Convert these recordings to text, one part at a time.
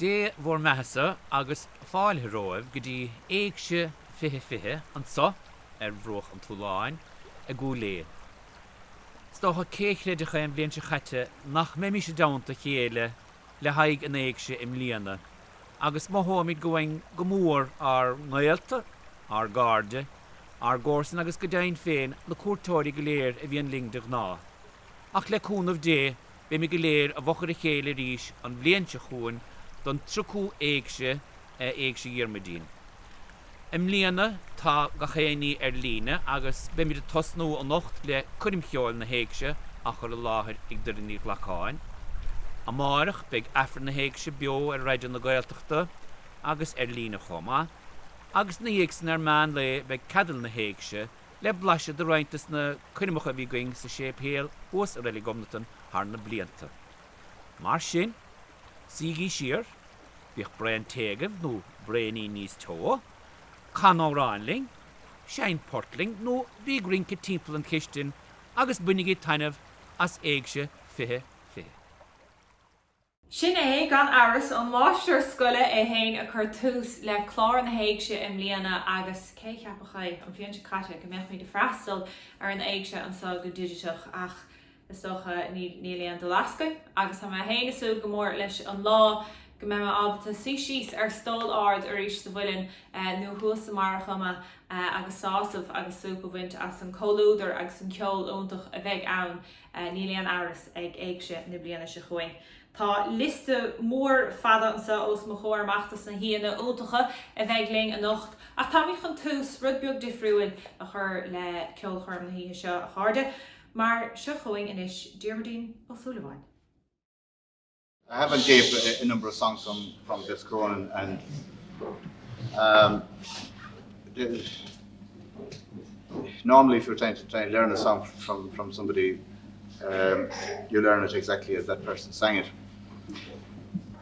Dé bhur mbeathasa agus fáilte romhaibh go dtí Éigse 2020 anso ar bhruach an tSuláin i gCúil Aodha. Is dócha cé a chreidfeadh é an bhliain seo chaite nach mbeimis i dteannta a chéile le haghaidh an Éigse i mbliana agus mothóimid go bhfuaim go mór ár ngaolta, ár gcairde, ár gcomharsain agus go deimhin féin na cuairteoirí go léir a bhíonn linn de ghnáth. Ach le cúnamh Dé beimid go léir i bhfochair a chéile arís an bhliain seo chugainn don tríochú Éigse, Éigse Dhiarmuidín. I mbliana tá gach aon ní ar líne agus beimid ag tosnú anocht le coirm cheoil na hÉigse á chur i láthair ag Doireann Ní Ghlacáin. Amárach beidh Aifreann na hÉigse beo ar Raidió na Gaeltachta agus ar líne chomh maith, agus ina dhiaidh san ar meán lae beidh Ceadail na hÉigse le blaiseadh de roinnt des na coirmeacha a bhí againn sa séipéal thuas i Reilig Ghobnatan thar na blianta. Mar sin, suígí siar, Bíodh braon tae agaibh nó braoinín níos teo, can amhrán linn, seinn port linn nó bí ag rince timpeall an chistin agus bainigí taitneamh as Éigse 2020. Sin é, gan amhras, an máistir scoile é féin ag cur tús le clár na hÉigse i mbliana agus cé a cheapfadh é, an bhliain seo caite, go mbeadh muid ag freastal ar an Éigse anseo go digiteach ach Is dócha, níl aon dul as againn agus tá mé féin ag súil go mór leis an lá go mbeidh mé ábalta suí síos ar stól ard arís sa Mhuileann nó thuas i mBarra Choma agus sásamh agus súp a bhaint as an comhluadar agus an ceol iontach a bheidh ann, níl aon amhras, ag Éigse na bliana seo chugainn. Tá liosta mór fada anseo os mo chomhair amach dos na haíonna iontacha a bheidh linn anocht ach táimid chun tús rud beag difriúil a chur le ceolchoirm na hoíche seo, a chairde. Mar seo chugainn anois Diarmuidín Ó Súilleabháin. I have on tape a, a number of songs from, from Bess Cronin and um, normally if you're trying to try and learn a song from, from somebody, um, you learn it exactly as that person sang it.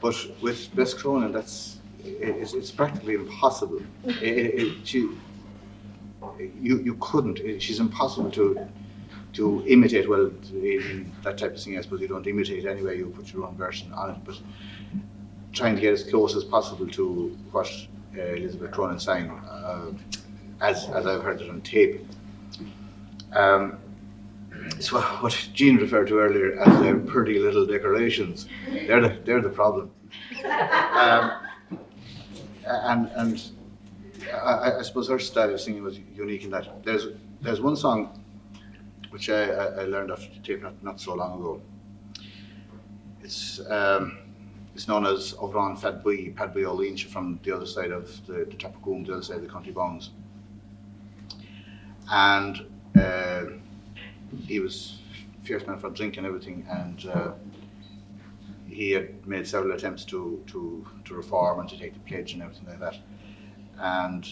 But with Bess Cronin, that's it's, it's practically impossible. It, it, she, you, you couldn't. She's impossible to to imitate. Well, in that type of thing, I suppose you don't imitate anyway. You put your own version on it, but trying to get as close as possible to what uh, Elizabeth Cronin sang, uh, as as I've heard it on tape. Um, so what Jean referred to earlier as their pretty little decorations, they're the, they're the problem. Um, and and I, I suppose her style of singing was unique in that there's there's one song which I, I, I learned off tape not, not so long ago. It's um, it's known as Ovran Pheaid Buí, Peaid Buí Ó Loingsigh from the other side of the, the top of Coombe, the other side of the county bounds. And uh, he was fierce man for drink and everything, and uh, he had made several attempts to, to, to reform and to take the pledge and everything like that. And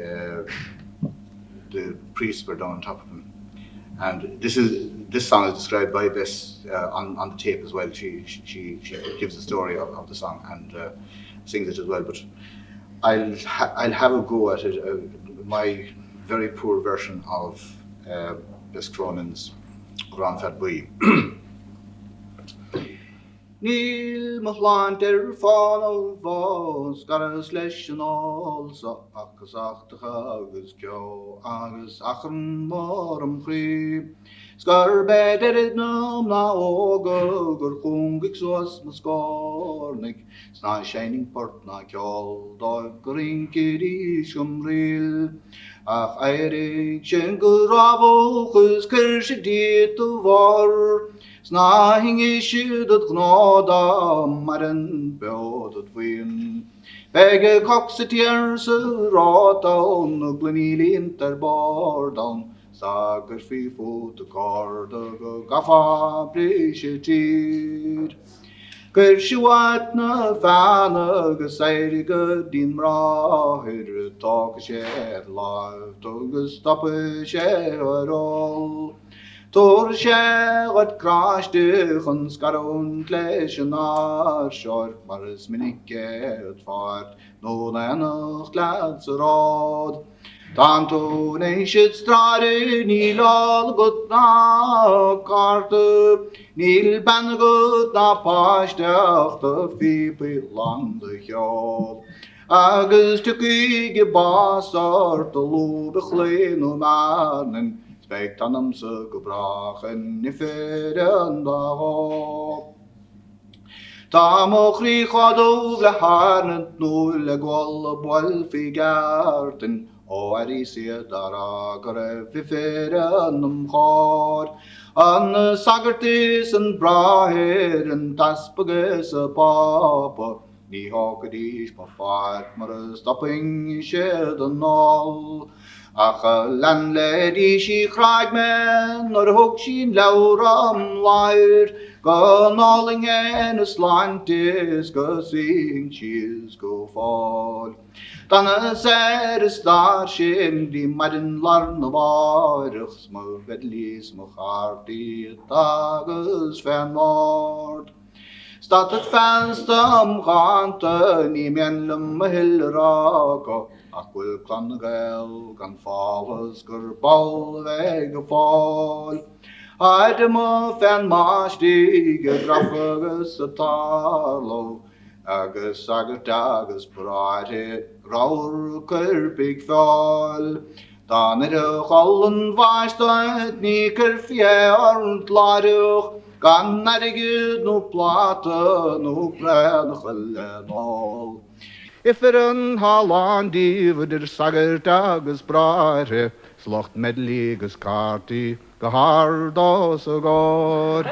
uh, the priests were down on top of him. And this is this song is described by Bess uh, on, on the tape as well. She she, she gives the story of, of the song and uh, sings it as well. But I'll ha I'll have a go at it. Uh, my very poor version of uh, Bess Cronin's Amhrán Pheaid Buí. Níl mo shláinte ar fán ó scaras leis an ól so ach casachtach agus ceo agus achrann mór im chroí. 'S gurb é deireadh na mná óga gur chúngaigh suas mo scornaigh 's ná seinnfinn port ná ceol dóibh go rincfidís go mbríl. Ach éirigh sin go rábach is cuir siad díot do bharr. 'S ná hinise dod ghnó dá maireann beo dod bhuíon. Beidh a coc sa tír sa ráit ann, na gloiní líonta ar bord ann, 's dá gcuirfí fút an corda go gcaithfeá briseadh tír. Cuir sí uait na feanna agus éirigh go dtí'n mbráthair, tógfaidh sé ar láimh tú agus stopfaidh sé ar ól. Tabharfaidh sé dhuit gráiste chun scarúint leis an áirseoir mar is minic é id pháirt nó in éineacht leat sa ród. Tánn tú anois id straidhre, níl ál agat ná cárta, níl bean agat ná páiste ach do phíopaí lán de cheol. Agus tiocfaidh an bás ort i lúb an chlaí nó mearnain, 's beidh t'anamsa go brách in ifreann dá dhó. Tá mo chroí chomh dubh le hairnead nó le gual a buailfí i gceártain, ó airíos iad á rá go raibh ifreann im chóir. An sagart is an bráthair, an t-easpag is an pápa, Ní thógfaidís mo pháirc mura stopfainnse den ól. Ach a leanléidí sí chráigh mé nuair a thug sí an leabhar im láthair go n-ólfainn ina sláinte is go suífinn síos go fóill. D'fhanas ar an stair sin dtí maidin lá arna mháireach 's mo bhidlí 's mo chártaí agus fén mbord. Stadfad feasta im dhánta, ní mian liom a thuilleadh rá acu, ach go bhfuil Clann na Gael gan fálthas gurb amhlaidh a bheidh go fóill. Táid amuigh fén mbáistigh ag rachadh agus ag tarlú, agus sagairt agus bráithre ramhar coirp ag feoil. Dá n-oirfeadh olann bháis duit ní cuirfí é ort láithreach, gan airgead nó pláta nó braonach le n-ól. Ifreann thá lán díobh idir sagairt agus bráithre, 's lucht meidlí agus cártaí go hard os a gcomhair.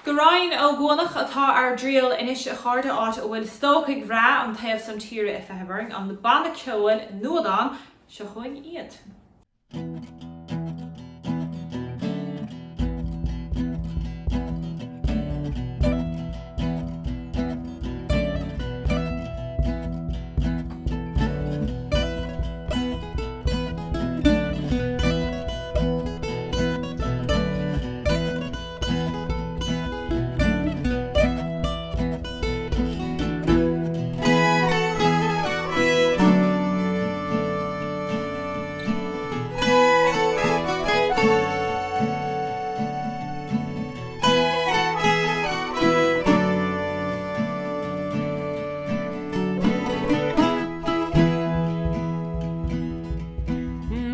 Go Rinn Ó gCuanach atá ár dtriall anois a chairde, áit a bhfuil stócaigh bhreá an taobh san tíre ag feitheamh orainn, an banna ceoil Nuadán, seo chugainn iad.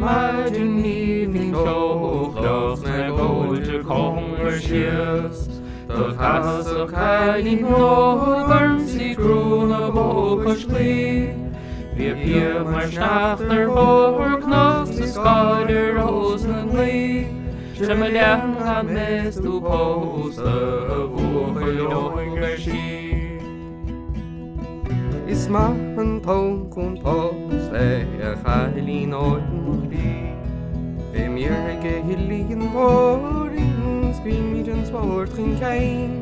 Maidin aoibhinn cheochleach 's mé ag gabháil de cóngar síos Do casadh cailín óg orm 's í ag crú na bó cois claí. Bhí a píob mar shneachta ar bharr cnoc 's a scáil ar rós na ngaoth. Sé mo léan gan mé 's tú pósta a bhuachaill óig ar sí. Is maith an t-am chun pósta é a chailín óig mo chroí. Beidh mír ag a oileán Árainn 's guímid an spórt chun cinn.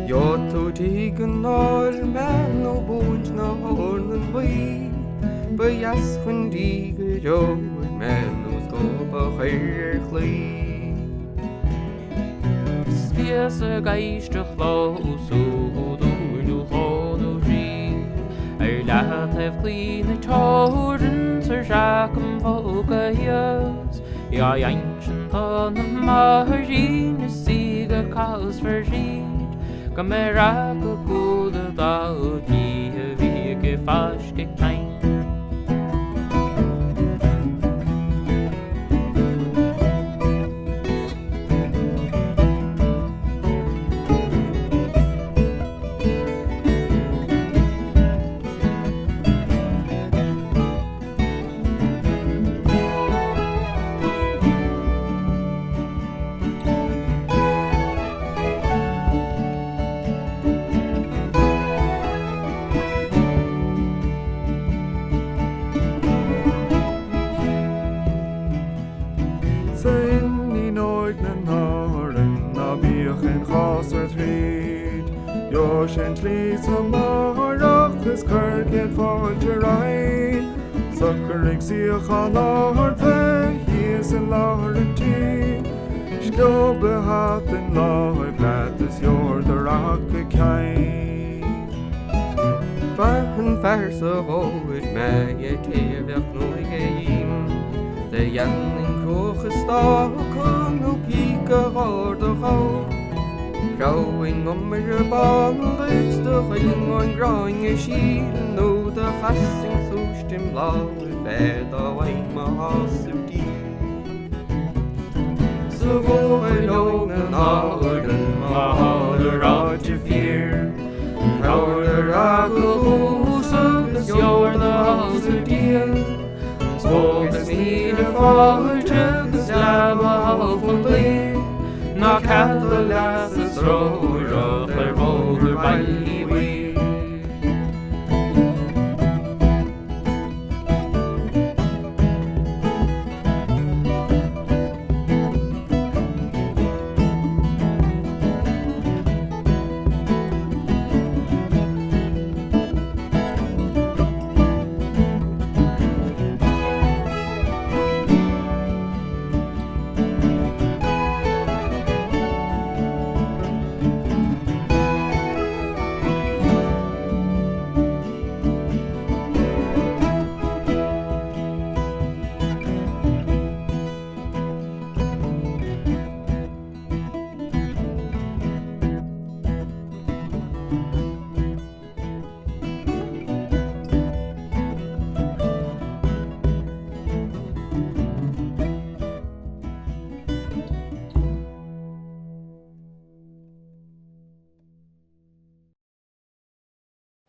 Gheobhaidh tú tigh an áir meán ó bhuaint na heornan buí. Ba dheas chun dí go reoir mé nó scuab a chur ar chlaí. 'S bhíos ag éisteacht leo siúd uair nó dhó nó thrí Ar leataobh claí na teorann 's ar seac an phóca thíos Í á insint do na máithrín is í go casfar tríd Go mbeidh raic go gcuala dá oíche a bhí ag fáisceadh cinn. 'S a iníon óig na nÁrann, ná bíodh aon chás ort thríd. Gheobhaidh sé an tslí 's amárach is cuir céad fáilte roimh. Socraigh suíochán ard bheith thíos i lár an tí. Sciob a hata in láimh leat is gheobhair do raca cinn. Ba an fear sa dhóigh mé é té a bheadh nuaidh dhíom. Do dhéanfainn cruach is stáca nó píce dh'ard a ghabh. Threabhfainn iomaire bán duit do ghoilfinn ón ngráinne síl nó do chasfainn súiste im lámhaibh é dá bhfaighinn mo shásamh díl. 'S a bhuachaill óg na n-árann má thá do ráite fíor, Tabhair do fhreagra dhomhsa 'gus gheobhair do shásamh díl. 'S fógras míle fáilte 'gus leaba shó daor, Ná cead do leasa sróireach ar bhóthar Bhaile Uí Bhaoill.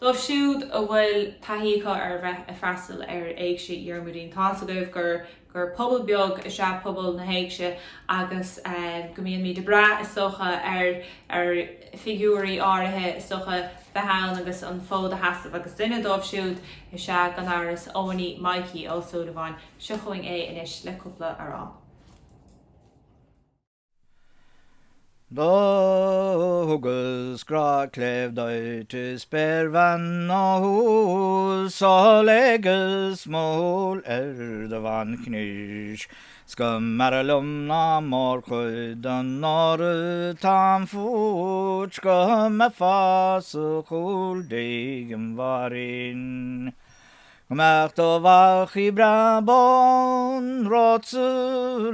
Dóibh siúd a bhfuil taithí acu ar bheith ag freastal ar Éigse Dhiarmuidín, tá's agaibh gur gur pobal beag is ea pobal na hÉigse agus go mbímid ag brath is dócha ar ar figiúirí áirithe is dócha bheith ann agus an fód a sheasamh agus duine dóibh siúd is ea gan amhras Eoghainí Maidhcí Ó Súilleabháin. Seo chugainn é anois le cúpla amhrán. Do thugas grá cléibh duit is spéirbhean mo shúl 'S léigeas mo shúil ar do bhainchnis 'S go mb'fhearra liom ná mórchuid den ór atá im phúits Go mbeifeá sa chúl dtigh an Mháirín. Go mbeadh do mhachaí breá bán romhatsa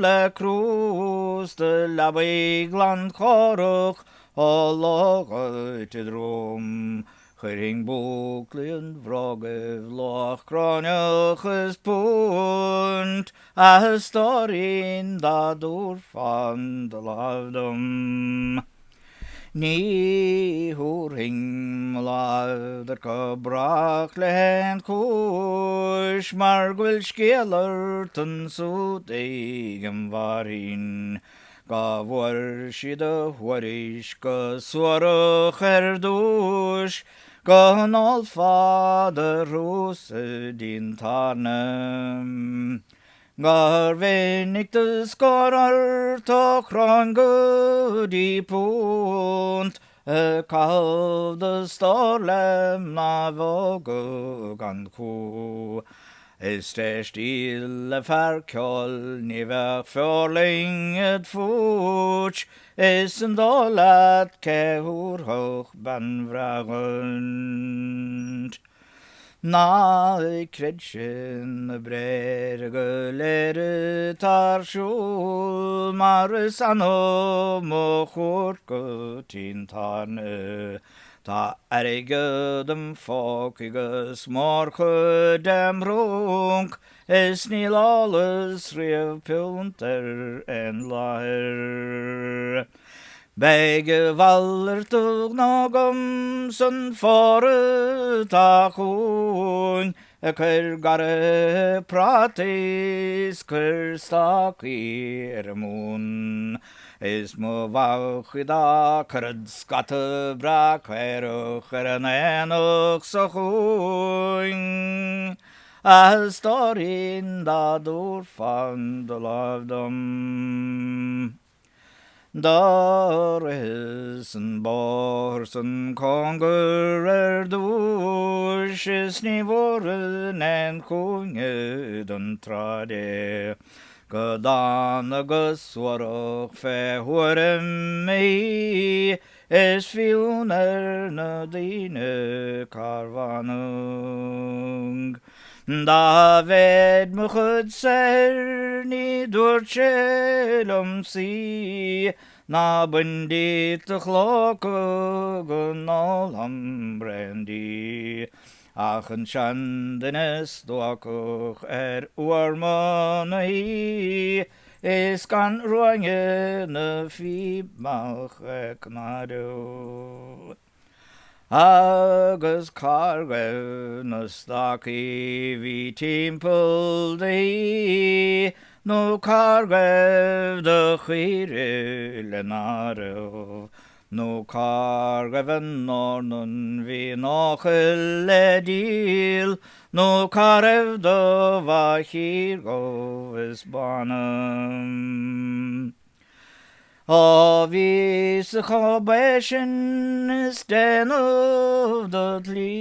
le crú 's do leabaidh glan chórach á ló dhuit i dtrúm. Chuirfinn búclaí an bhrógaibh luach gráinneach is púnt, a stóirín dá dtabharfá do láimh dom. Ní thabharfainn mo láimh duit go brách le haon chúis mar go bhfuil scéal ort ansúd ag an Mháirín go bhfuair sí do thuairisc go suarach ar dtúis go n-ólfá do thriús i dtí'n tairne. Gur mhinic do scor ort ó chrann go dtí punt ag caitheamh do stór le mnáibh óga gan chú. Is tré stíl le fear ceoil ní bheadh feoirling id phúits is an dóigh leat cé thabharfadh bean bhreá dhuit. Ná creid sin na bréithre go léir atá ar siúl mar is annamh mo chuairt go tí'n tairne. Tá airgead im phóca agus mórchuid dem thrúnc is níl ólas riamh piúnt ar aon láthair. Beidh a mhalairt de ghnó agam san fómhar atá chugainn, ag cur garraithe prátaí 's cur stácaí ar an mún. Is mo mhachaí dá cuirfead scata breá caorach ar an aonach seo chugainn, a stóirín dá dtabharfá do láimh dom. Do ritheas an bóthar san cóngar ar dtúis is ní bhfuarainn aon chúinne den tsráid é go dána go suarach fé thuairim í. Is fíon ar na daoine carbhánadh. Dá mhéad mo chuid saothair ní dúirt sé liom suí, Ná bain díot do chlóca go n-ól an brandy. Ach an seanduine stuacach ar uair mona shuí Is gan ruainne na phíb mhach ag cnagadh. Agus cá raibh na stacaí bhí timpeall do thí Nó cá raibh do chaoirigh le n-áireamh Nó cá raibh an eornan bhí in Eochaill le díol, Nó cá raibh do bha chiardhubh is bána? Ó bhíos-sa chomh baoth sin is déanamh do dhlí,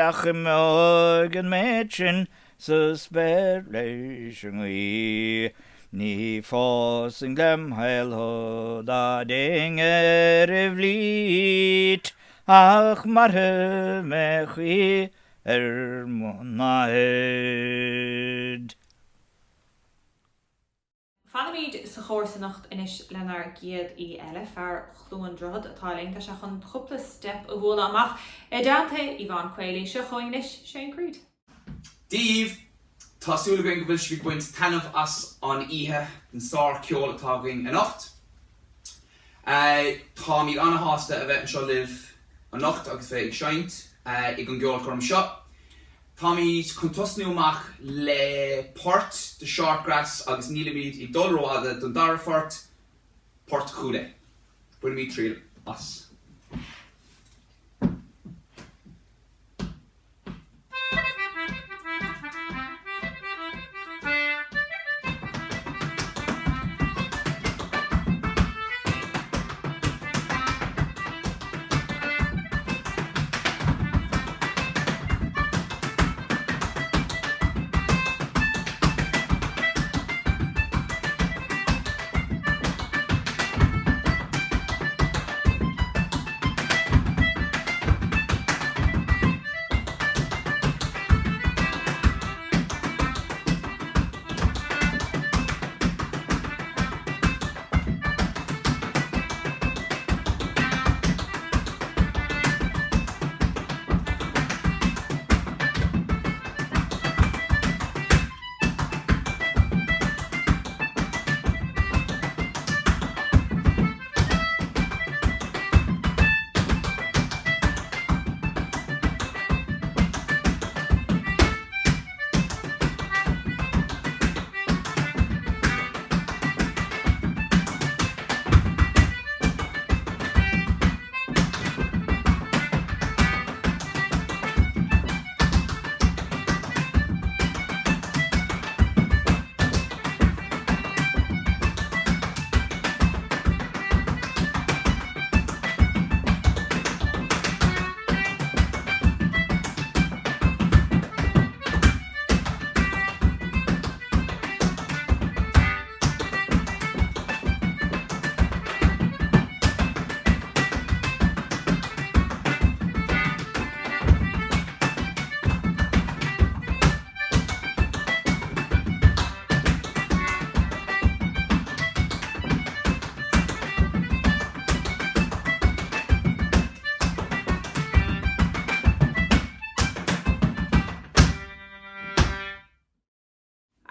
Ach imeoidh an méid sin sa spéir leis an ngaoth. Ní phósfainn lem shaol thú dá dtéinn ar an bhflít, ach mairfidh mé choíche ar mo nathaid. Fanaimid sa chomharsanacht anois lenár gcéad aoi eile, fear Chluain Droichead atá linn. Tá sé chun cúpla steip a bhualadh amach i dteannta Yvonne Quealy. Seo chugainn anois Shane Creed. Dia dhaoibh! Tá súil againn go bhfuil sibh ag baint taitneamh as an oíche den sár-cheol atá againn anocht. Táimid ana-shásta a bheith anseo libh anocht agus bheith ag seinnt ag an gceolchoirm seo. Táimid chun tosnú amach le port de Shortgrass agus nílimid ag dul rófhada don dara phort, Port Chúil Aodha. Bainimid triail as.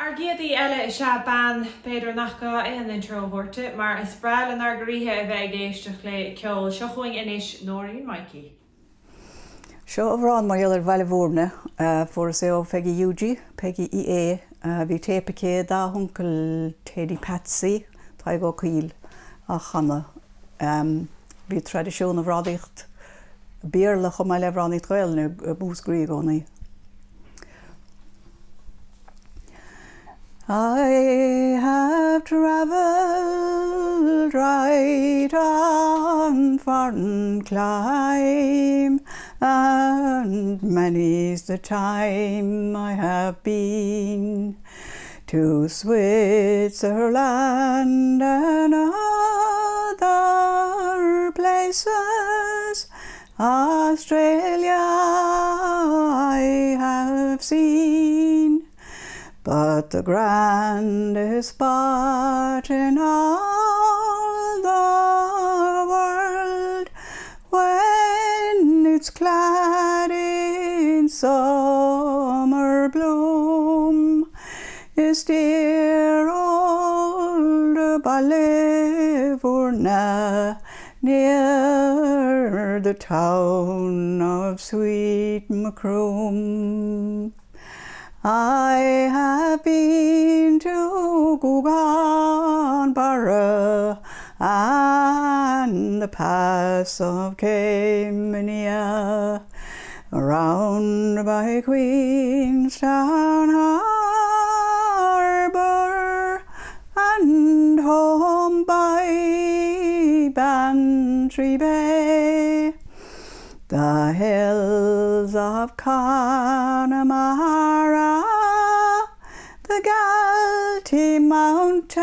Ár gcéad aoi eile is ea bean, b'fhéidir nach gá aon intro a thabhairt di, mar is breá lenár gcroíthe a bheith ag éisteacht léi ag ceol. Seo chugainn anois Nóirín Mikey. Seo amhrán mar gheall ar Bhaile Mhúirne. Fuaireas é ó Pheigí Hughie, Peigí Uí Aodha. Bhí téip aici dá huncail Teddy Patsy, Tadhg Ó Cuill, á chanadh. Bhí traidisiún amhránaíocht Béarla chomh maith le amhránaíocht Ghaelainne i Múscraí i gcónaí. I have travelled right on foreign clime And many's the time I have been To Switzerland and other places Australia I have seen, But the grandest spot in all the world When it's clad in summer bloom Is dear old Ballyvourney Near the town of sweet Macroom. I have been to Gougane Barra and the Pass of Keimaneigh, Round by Queenstown Harbour and home by Bantry Bay. The hills of Connemara, the Galtee Mountains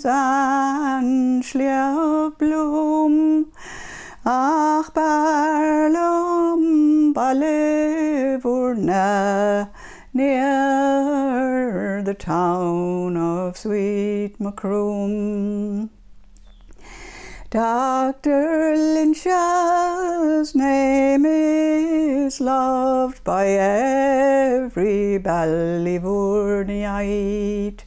and Sliabh Bloom, Ach b'fhearr liom Baile Bhúirne near the town of sweet Macroom. Doctor Lynch's name is loved by every Ballyvourneyite.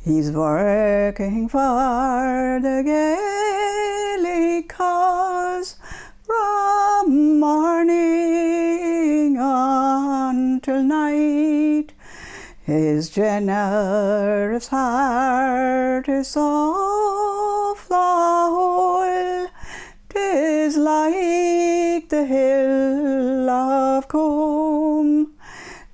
He's working for the Gaelic cause from morning until night. His generous heart is so flathúil, 'Tis like the hill of Coom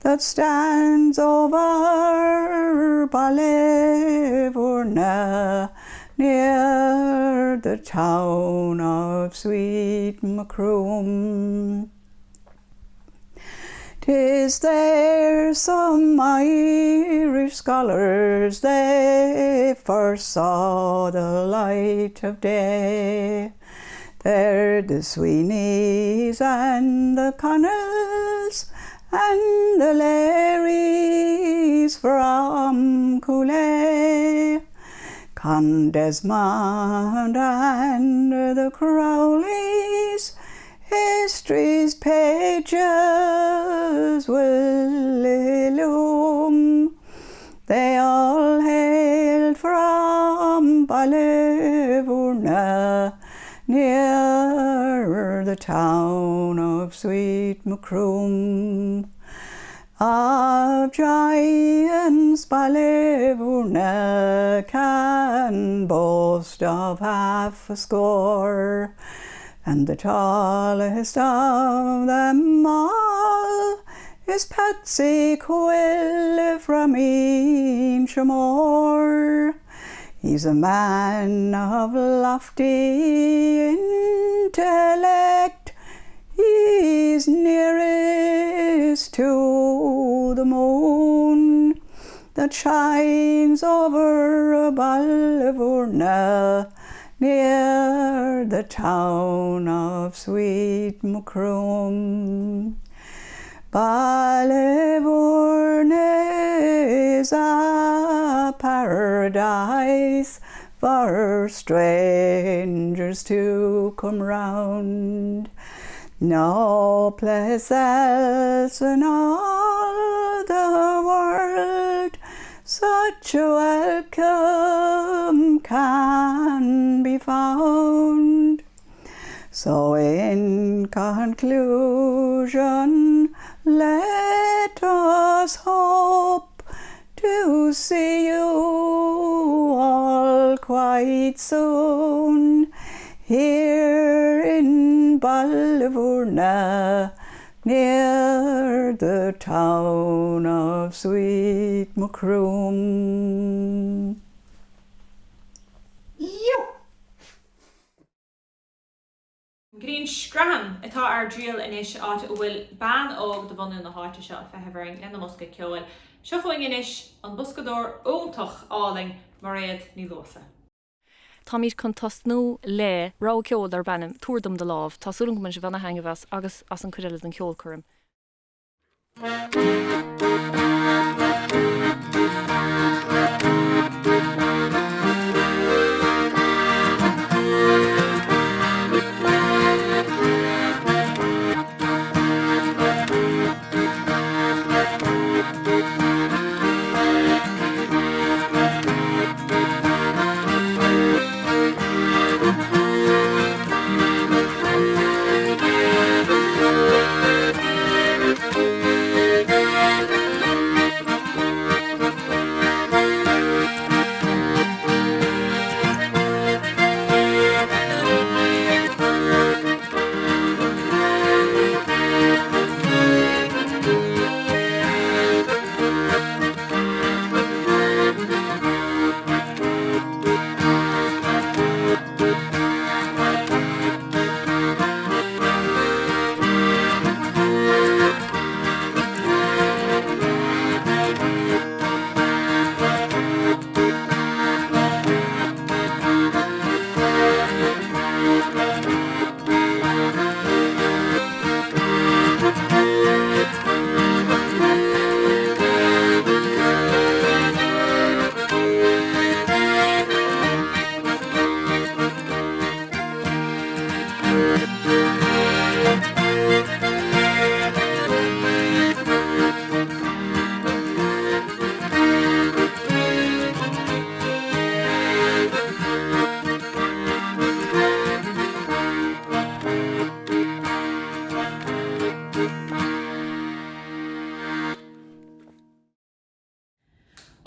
That stands over Baile Bhúirne Near the town of sweet Macroom. 'Tis there some Irish scholars they first saw the light of day, There the Sweeneys and the Connells and the Learys from Coolea, Con Desmond and the Crowleys History's pages will illume, They all hailed from Baile Bhúirne, Near the town of sweet Macroom. Of giants Baile Bhúirne can boast of half a score, And the tallest of them all is Patsy Quill from Inchmore. He's a man of lofty intellect, He's nearest to the moon That shines over Baile Bhúirne Near the town of sweet Macroom. Baile Bhúirne is a paradise For strangers to come round, No place else in all the world Such a welcome can be found. So in conclusion let us hope To see you all quite soon Here in Baile Bhúirne Near the town of sweet Macroom. Yo! Go dtí an Screathan atá ár dtriall anois, áit a bhfuil bean óg de bhunú na háite seo ag feitheamh orainn lena mbosca ceoil. Seo chugainn anois an boscadóir iontach álainn, Mairéad Ní Luasa. Táimid chun tosnú le rogha ceoil darb ainm 'Tabhair Dom Do Lámh'. Tá súil agam go mbainfidh sibh ana-thaitneamh as agus as an chuid eile den cheolchoirm.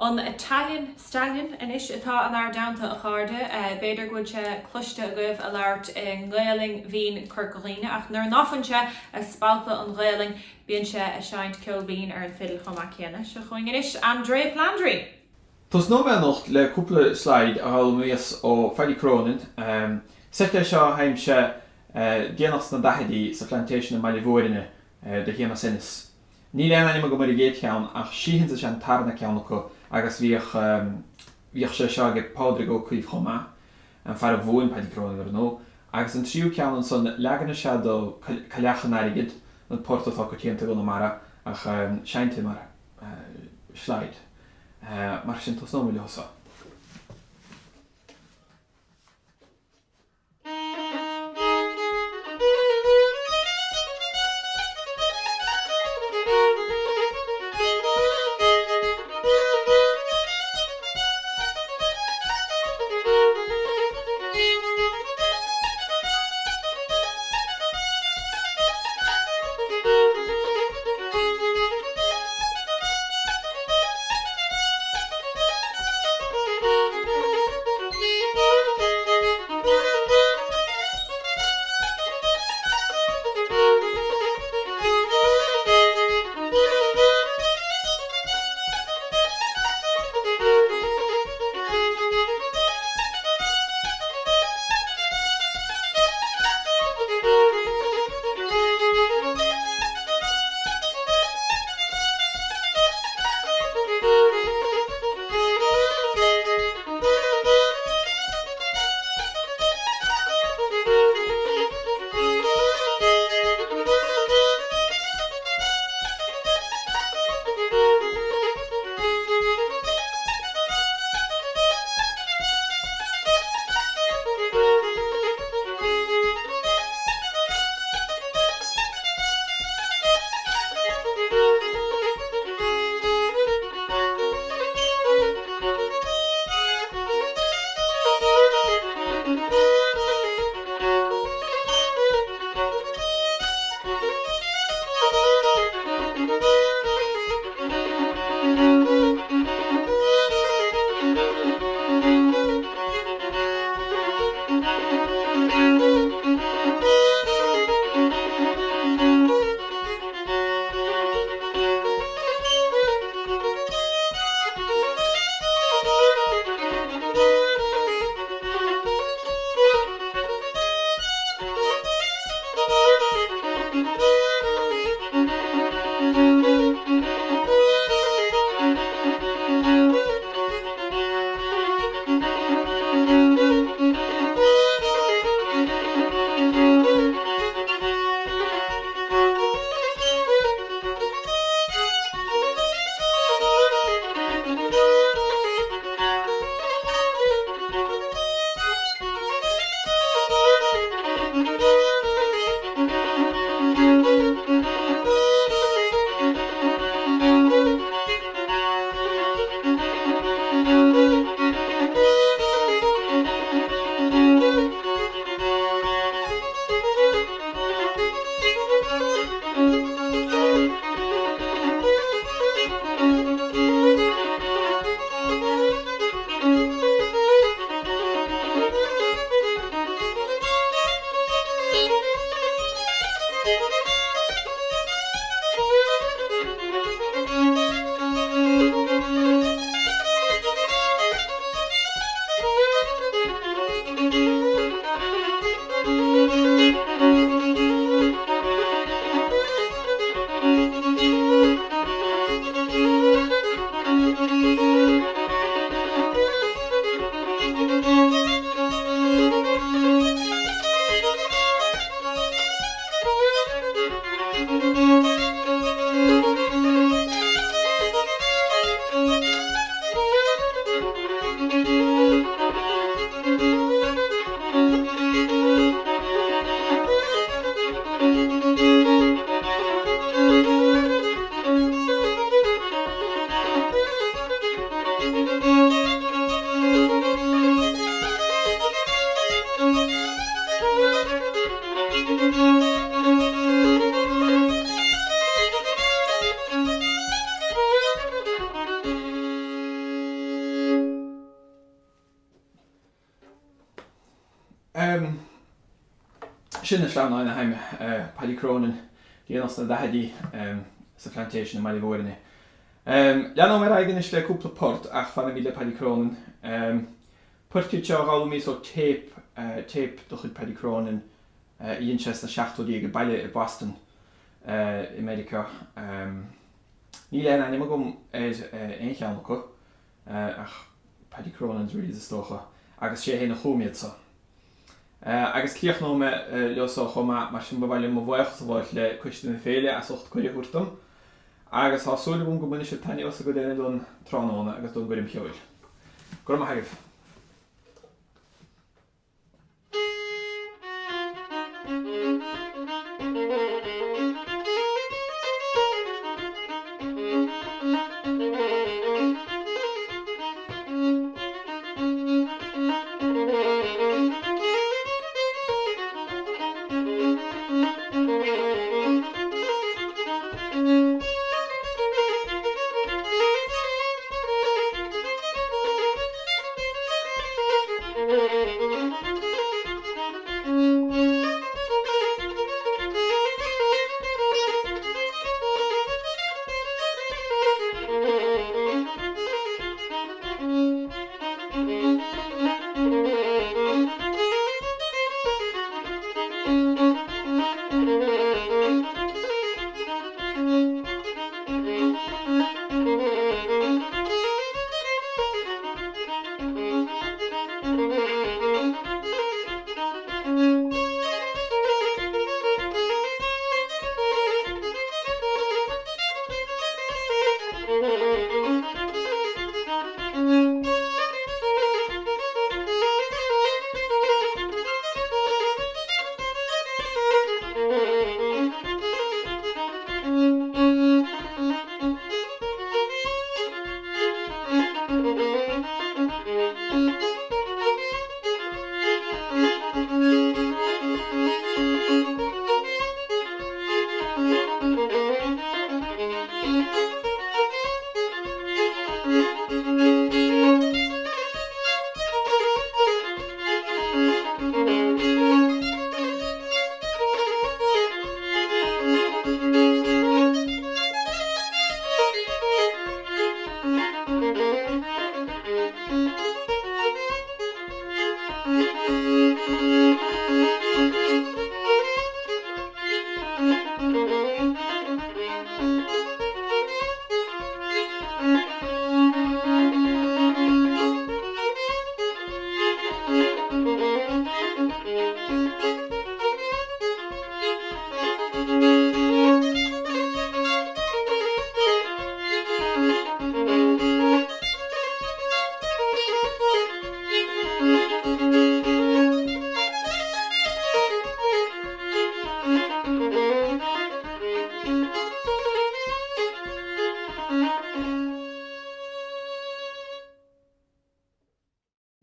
An Italian Stallion anois atá inár dteannta, a chairde. B'fhéidir go bhfuil sé cloiste agaibh a labhairt i nGaelainn bhinn Chorca Dhuibhne, ach nuair ná fuil sé a spalpadh an Ghaelainn, bíonn sé a seinnt ceol binn ar an fidil chomh maith céanna. Seo chugainn anois Andrea Palandri! Tosnóidh mé anocht le cúpla slide a d'fhoghlaimíos ó Phaddy Cronin. Seit é seo a sheinn sé déanach sna daichidí sa Phlantation i mBaile Mhúirne do Shéamus Ennis. Níl aon ainm agam ar an gcéad cheann ach Sheehan's is ea an tarna ceann acu agus bhíodh bhíodh sé seo ag Pádraig Ó Caoimh chomh maith, an fear a mhúin Paddy Cronin ar ndóigh. Agus an tríú ceann ansan leagan is ea de Cailleach an Airgid, an port atá coitianta i gConamara ach seinnte mar slide. Mar sin tosnóidh muid leo seo. Sin na sleamhnáin a sheinn Paddy Cronin déanach sna daichidí sa Phlantation i mBaile Mhúirne. Leanfaidh mé ar aghaidh anois le cúpla port ach fanfaimid le Paddy Cronin. Poirt iad seo a d'fhoghlaimíos ó téip, téip de chuid Paddy Cronin a dhein sé sna seachtóidí ag baile i Boston i Meiriceá. Níl aon ainm agam ar aon cheann acu ach Paddy Cronin's Reels is dócha agus sé fhéin a chum iad so. Agus críochnóidh mé leo so chomh maith, mar sin ba mhaith liom mo bhuíochas a ghabháilt le Coiste na Féile as ucht cuireadh a thabhairt dom agus tá súil agam go mbainfidh sibh taitneamh as an gcuid eile don tráthnóna agus don gcoirm cheoil. Go raibh maith agaibh.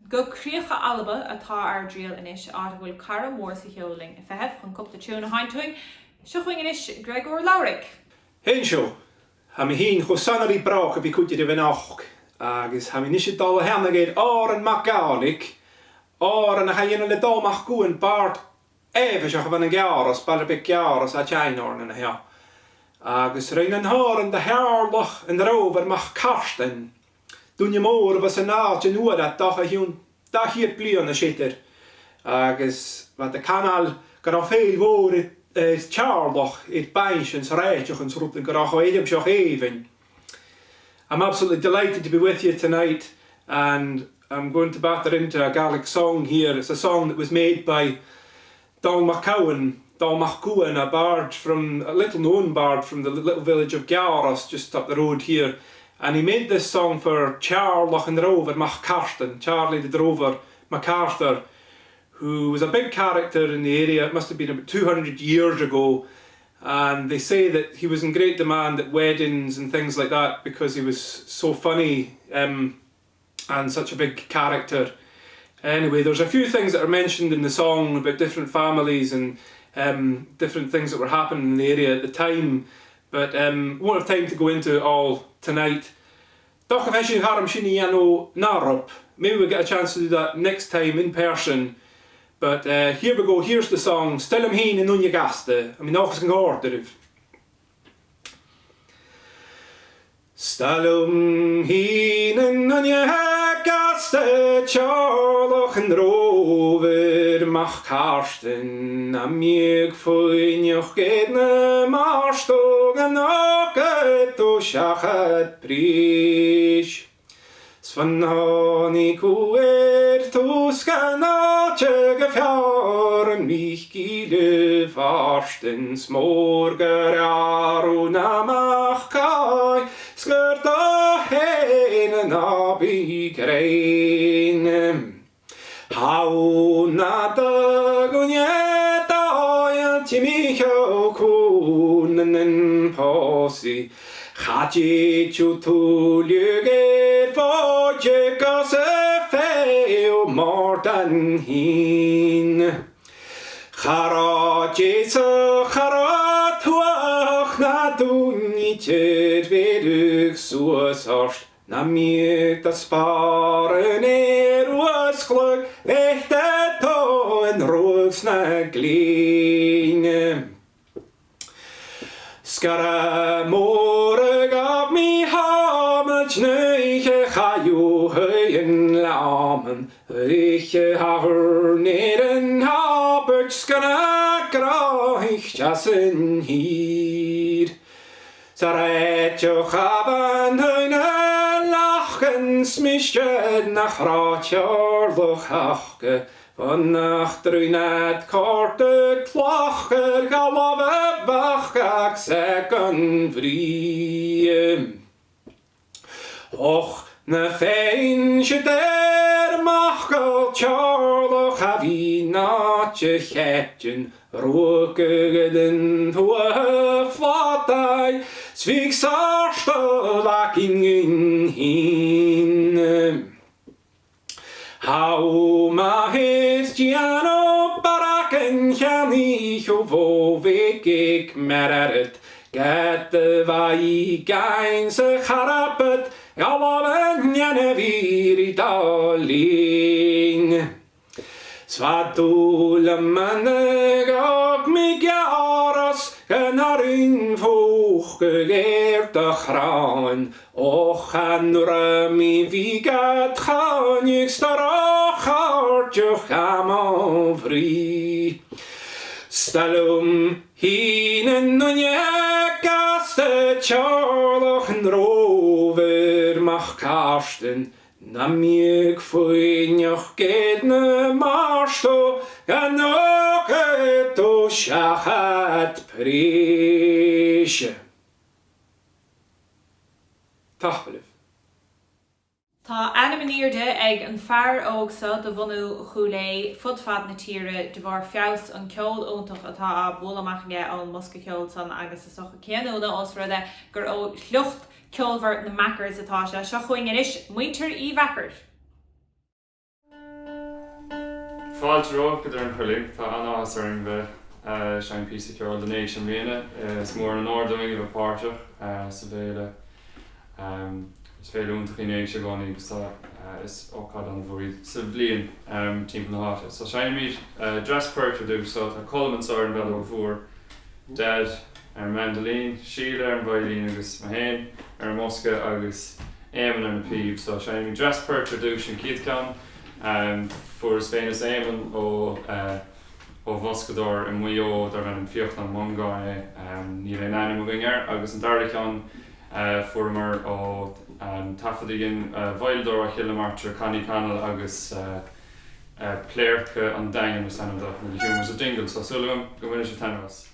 Go críocha Alba atá ár dtriall anois, áit a bhfuil cara mór sa cheol linn ag feitheamh chun cúpla tiún a sheinnt dúinn. Seo chugainn anois Gréagóir Labhruidh. Héinseo, Tha mi fhìn cho sona ri bràgh a bith cuidir a bheinn òg, agus tha mi nis ag dol a theannaidh air Òran Mac Gàidhlig, òran a tha dhéanamh le Dòmhnall Mac Gabhann, bard Eibhiseach a bhean an Gheàras, baile beag Geàras áit Einhorn ina theach, agus rinn an h-òran do Theàrlach an Rómhair Mac Cartain, duine mór a bha san áit an uair at dá chionn 200 bliain a séitear, agus bha do canal go raibh féil mhór ar Teàrlach ar bainse ans réiteach ans rud go raibh chomh éirimseach aoibhinn. I'm absolutely delighted to be with you tonight and I'm going to batter into a Gaelic song here. It's a song that was made by Donald McCowan, Donald McCowan, a bard from, a little known bard from the little village of Gyaros, just up the road here. And he made this song for Charloch and Rover MacCartan, Charlie the Drover MacArthur, who was a big character in the area. It must have been about 200 years ago. And they say that he was in great demand at weddings and things like that because he was so funny. Um, And such a big character. Anyway, there's a few things that are mentioned in the song about different families and um, different things that were happening in the area at the time, but um, won't have time to go into it all tonight. Doch Maybe we'll get a chance to do that next time in person. But uh, here we go, here's the song Stellum Heen in Unya Gasta. I mean, orderif. 'S dar liom fhéin i nDún Gasta Tearlach an Rómhair Mac Carstan a mbíodh foighneach ged na mbarstó gan fhágad ó seachad prís. 'S fan tháinig uair tús gan áite go fearr an Míchíle Mháirtin 's mór gur fhearr ná Mac Cáith 's gur dó fhéin an bí gréin. Na mbíodh do spárann ar uaschlog bheith de tóin ruadh sna glíne. Scaradh mór a ghabh Mícheál oíche chailleadh an leaman oíche thabhair ar an thabairt 's gan a gráincht as an thír. Sa réiteach a bhain na lachan 's mise nach raibh tearlach acu fanacht drúnad cárta cloch ar ghalamh a bheadh ach sa gan bhrí. Och na féin siad ar amach go tearlach a bhí náite chéitinn ruagadh den tuath phlátaí 's bhíodh sásta lacing hín. Há maith Giano baracan cheannaí ó bhóigh merarit Get bhaí gain sa charapat Galan bhírí dá lín. Sfadú le manna gach mí gearras gan arin fóch go géir do chráin Och an ra mí bhí gad cháinig starach am bhrí. Stalum hína nunne gasta tearlach an Rómhair Mac Carstan na mbíodh foighneach ged na marstó gan fhágad ó seachad príse. Tapailibh. Tá ainm in airde ag an fear óg seo de bhunú Chúil Aodha fud fad na tíre de bharr feabhas an ceol iontach atá á bhualadh amach aige ón mbosca ceoil san agus is dócha cén ionadh ós rud é gur ó shliocht ceolmhar na Mackers atá sé. Seo chugainn anois muintir Uí Mheachair. Fáilte romhaibh go Doire an Choiligh. Tá an-áthas orainn bheith ag seinm píosa ceoil don Éigse i mbliana. Is mór an onóir dúinn a bheith páirteach sa bhféile. Is féile iontach í an Éigse i gcónaí agus tá is ócáid an-mhór í sa bhliain timpeall na háite. So seinnimid dreas poirt ar dtús. So tá Colm anseo ar an bhfeadóg mhór, Dad ar an mandolin, Síle ar an veidhlín agus mé féin ar an mbosca agus Éamonn ar na píob. So seinnimid dreas poirt ar dtús an chéad ceann. Fuaireas féin is Éamonn ó ó bhoscadóir i Maigh Eo darb ainm Fiachna Ó Mongáin é, níl aon ainm againn air, agus an dara ceann fuaireamar ó taifead a dhein veidhleadóir ó Chill na Martra, Connie Connell agus Pléirce an Daingin is ainm dó, nó The Humours of Dingle. So súil agam go mbainfidh sibh taitneamh as.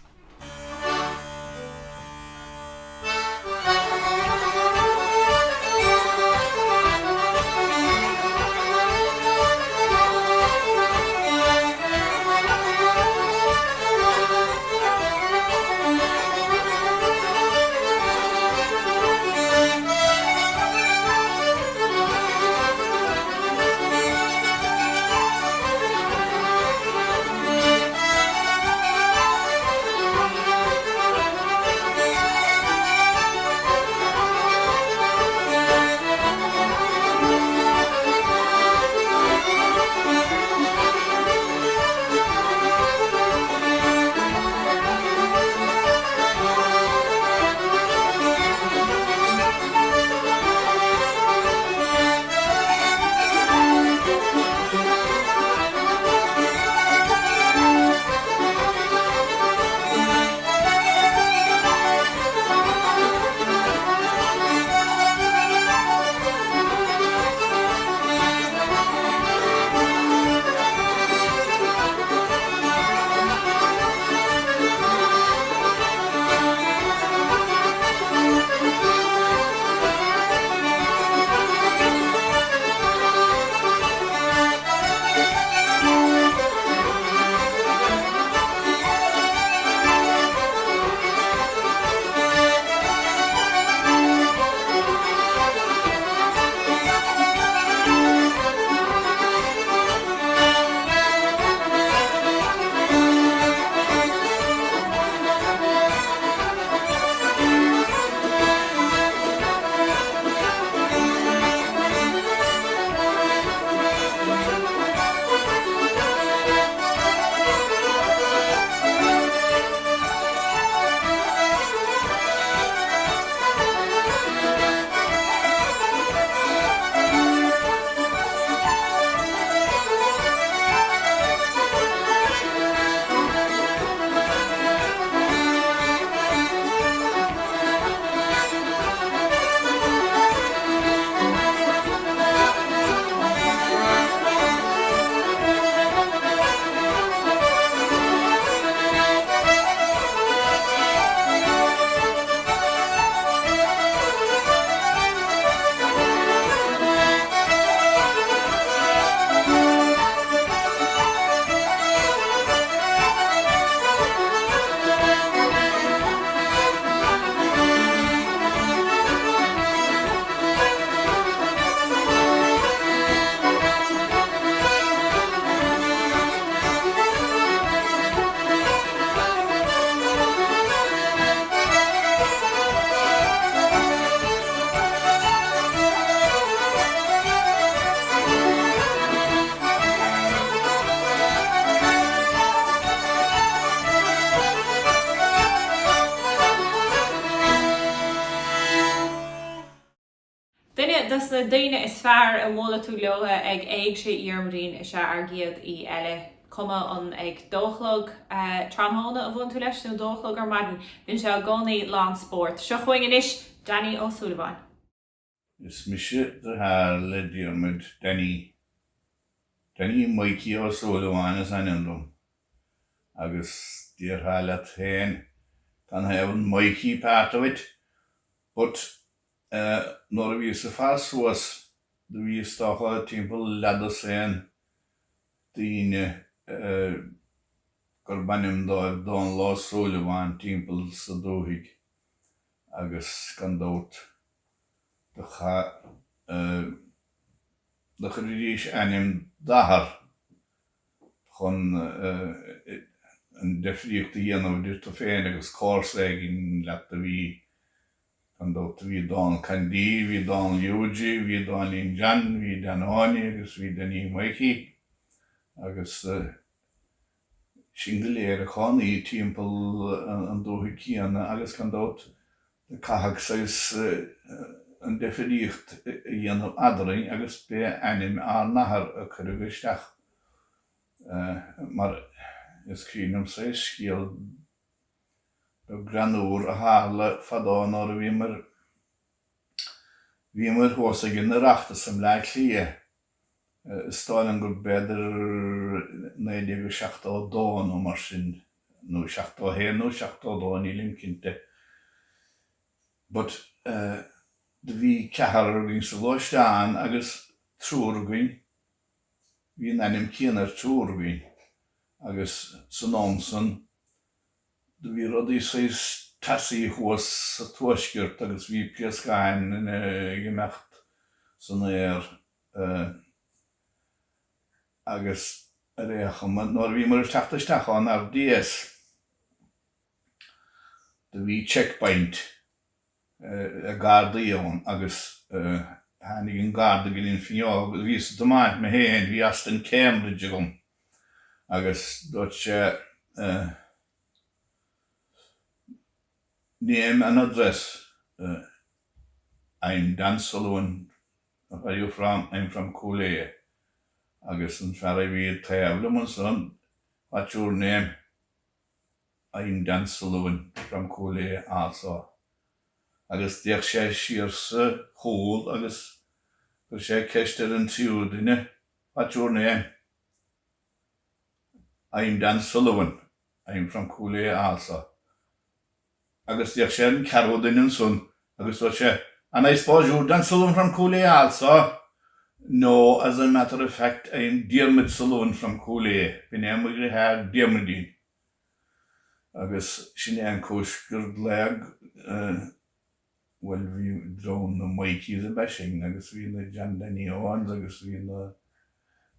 dos na daoine is fearr a bhuailfidh tú leo ag Éigse Dhiarmuidín is ea ár gcéad aoi eile. Cuma an ag dó a chlog tráthnóna a bhuaileann tú leis nó dó a chlog ar maidin, bíonn sé i gcónaí lán spóirt. Seo chugainn anois Danny Ó Súilleabháin. Is mise deartháir le Diarmuid, Danny. Danny Mikey Ó Súilleabháin is ainm dom. Agus déarfá leat féin canathaobh an Mikey part of it? But nuair a bhíos ag fás suas do bhí is dócha timpeall leathdosaen daoine gurb ainm dóibh Dónal Ó Súilleabháin timpeall sa dúthaigh agus gan dabht do chaith do chuiridís ainm d'athar chun an deifríocht a dhéanamh idir tú féin agus comharsa éigin leat a bhí, gan dabht, bhí Dónal Candy, bhí Dónal Hughie, bhí Dónailín John, bhí Dan Áine agus bhí Danny Mikey agus sinn go léir ag cónaí timpeall an dúthaigh céanna agus gan dabht caitheadh saghas an deifríocht a dhéanamh eadrainn agus b'é ainm ár n-athar a cuireadh isteach mar is cuimhin liom saghas scéal beag greannúr a tharla fadó nuair a bhíomar bhíomar thuas ag an Oireachtas i mBleá Cliath Is dóigh liom gur b'fhéidir 1972 nó mar sin, nó 71 nó 72, nílim cinnte. But do bhí ceathrar againn sa ghluaisteán agus triúr againn, bhí an ainm céanna ar triúr againn agus san am san do bhí rudaí saghas teasaí thuas sa tuaisceart agus bhí pléascáin ag imeacht san aer agus ar aon chuma, nuair a bhíomar ag teacht isteach ón RDS, do bhí checkpoint ag gardaí ann agus tháinig an garda go dtí an fuinneog, bhíos ag tiomáint mé féin, bhí Aston Cambridge agam agus dúirt sé name and address, I'm Dan Sullivan Where are you from? I'm from Cúil Aodha. Agus an fear a bhí taobh liom ansan, What's your name? I'm Dan Sullivan from Cúil Aodha also. Agus d'fhéach sé siar sa chúl agus chuir sé ceist ar an tríú duine, What's your name? I'm Dan Sullivan. I'm from Cúil Aodha also. Agus d'fhéach sé ar an ceathrú duine ansan agus dúirt sé, And I suppose you're Dan Sullivan from Cúil Aodha also? No, as a matter of fact, I'm Diarmuid Sullivan from Cúil Aodha. B'in é mo dheartháir Diarmuidín. Agus sin é an cúis gur glaodh, bhuel, bhí dream na Mikeys ab ea sinn agus bhí na John Danny Owens agus bhí na,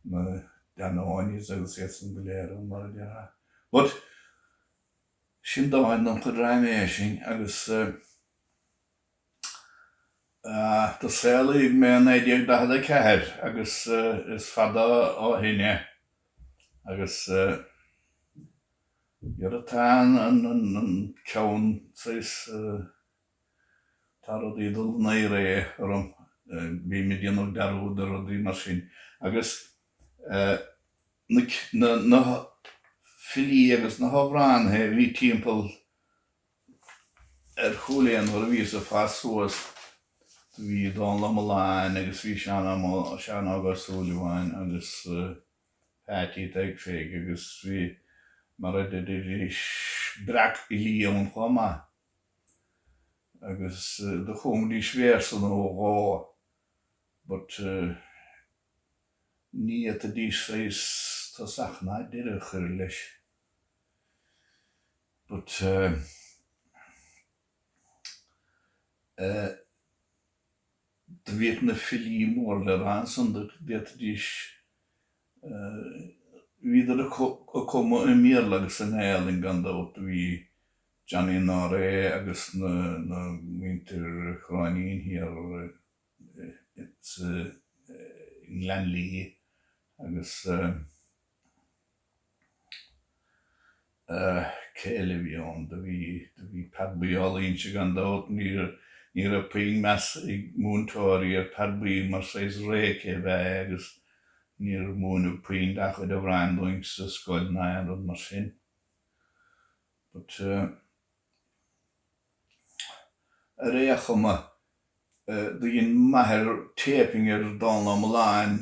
na Dan Áine's agus iad san go léir ann, mar a déarfá. But, Sin dóthain don chuid raiméise agus do saolaíodh mé i 1944 agus is fada ó shin é agus dhera tá an ceann saghas, tá rudaí ag dul in éirí orm, bím ag déanamh dearúd ar rudaí mar sin agus na filí agus na hamhránaithe a bhí timpeall ar Chúil Aodha nuair a bhíos ag fás suas. Do bhí Dónal Ó Mealláin agus bhí Seán Óg Ó Súilleabháin agus Peaití Thaidhg Pheig agus bhí, mar a deiridís, breac-fhilí ann chomh maith agus do chumaidís véarsa nó dhó but Ní fhéadfaidís saghas tosach ná deireadh a chur leis. But eh do bhíodh na filí mór le rá ansan, d'fhéadfaidís, bhíodar ag cumadh i mBéarla agus i nGaelainn gan dabht, do bhí Johnny Noré agus na muintir Chróinín thiar sa nGleann Lí agus cé eile a bhí ann? Do bhí, do bhí Peadar Ó Loingsigh gan dabht, ní. Ní raibh puinn meas ag múinteoirí ar Peaid Buí mar saghas réice ab ea é agus níor múineadh puinn dá chuid amhráin dúinn sa scoil ná aon rud mar sin. But ar aon chuma, do dhein m'athair taping ar Dónal Ó Mealláin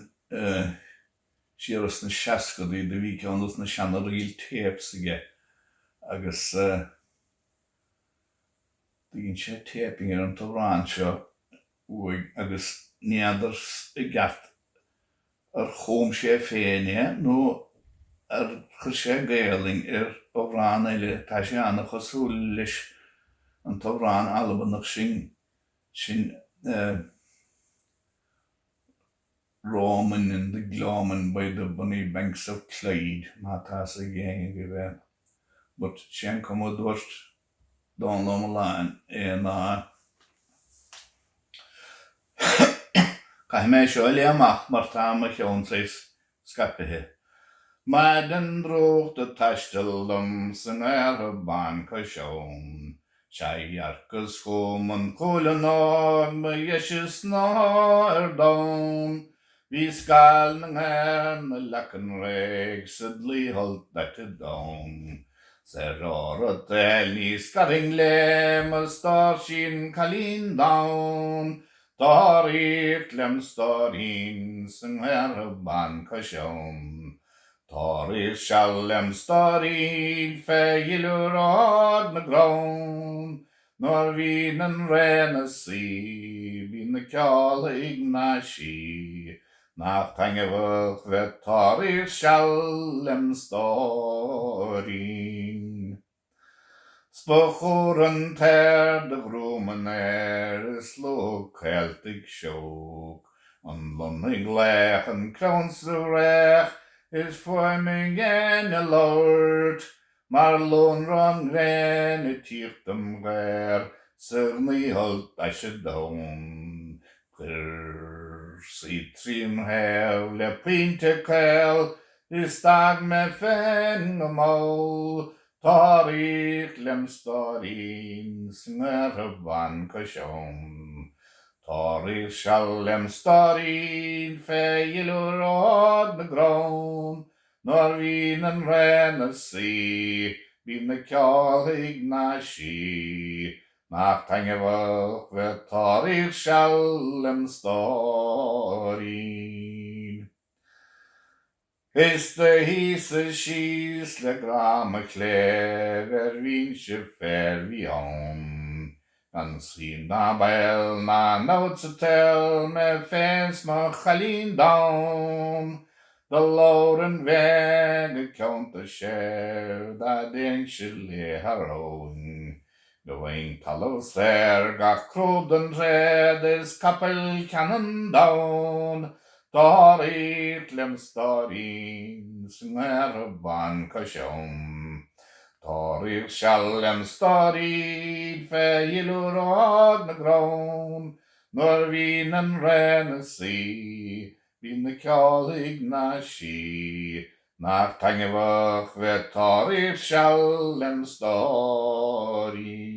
siar sna seascadaí, do bhí ceann dos na seana reel tapes aige agus do dhein sé taping ar an t-amhrán seo uaidh agus ní fheadar i gceart ar chum sé féin é nó ar chuir sé Gaelainn ar amhrán eile, tá sé ana-chosúil leis an t-amhrán Albanach sin, sin eh. Roamin' in the Gloamin' by the Bonnie Banks of Clyde, má tá fhios ag éinne agaibh é. But sé an cuma a dúirt Dónal Ó Mealláin é ná Caithfidh mé seo a léamh amach mar tá mo cheann saghas scaipithe. Maidin drúcht ag taisteal dom sa nGaorthadh Bán cois abhann, Sea dhearcas chugam an cualann óg ba dheise snáth ar domhan. Bhí scáil na ngaor 'na leacan réidh sa dlaoish-fholt daite donn. 'S ar ór an tsaoil ní scarfainn léi mo stóirsín cailín donn. Tar éist lem stóirín sa nGaorthadh Bán cois abhann. Tar éist seal lem stóirín fé dhuilliúr ard na gcrann. Nuair bhíonn an ré 'na suí bíonn na ceálla ag naisí. Nach taitneamhach bheith tar éist seal lem stóirín. 'S ba chumhra an t-aer do ghruaim an aeir is lúth caoltaigh siúc, an lon ag glaoch, an crann sa bhfraoch is fuaim an ghéin ag labhairt, mar lonradh an ghréin ag tíocht im ghaor sa ghnaoi-shult daite donn. Chuir sí trím thaobh le pointe caol is d'fhág mé féin go mall Tar éist lem stóirín sa nGaorthadh Bán cois abhann. Tar éist seal lem stóirín fé dhuilliúr ard na gcrann. Nuair bhíonn an ré 'na suí bíonn na ceálla ag naisí. Nach taitneamhach bheith tar éist seal lem stóirín. Is do shuíos-sa síos le grá mo chléibh ar bhinse féir bhí ann, gan suim ná baol ná namhaid sa tsaol, mé féin 's mo chailín donn. Do labhair an bhéinn go ceannta séimh dá dtéinnse léi thar abhainn, Go bhfaighinn talamh saor gach crúb den tréad is capaill ceann an domhain, Tar éist lem stóirín sa nGaorthadh Bán cois abhann. Tar éist seal lem stóirín fé dhuilliúr ard na gcrann, Nuair bhíonn an ré 'na suí bíonn na ceálla ag naisí, Nach taitneamhach bheith tar éist seal lem stóirín.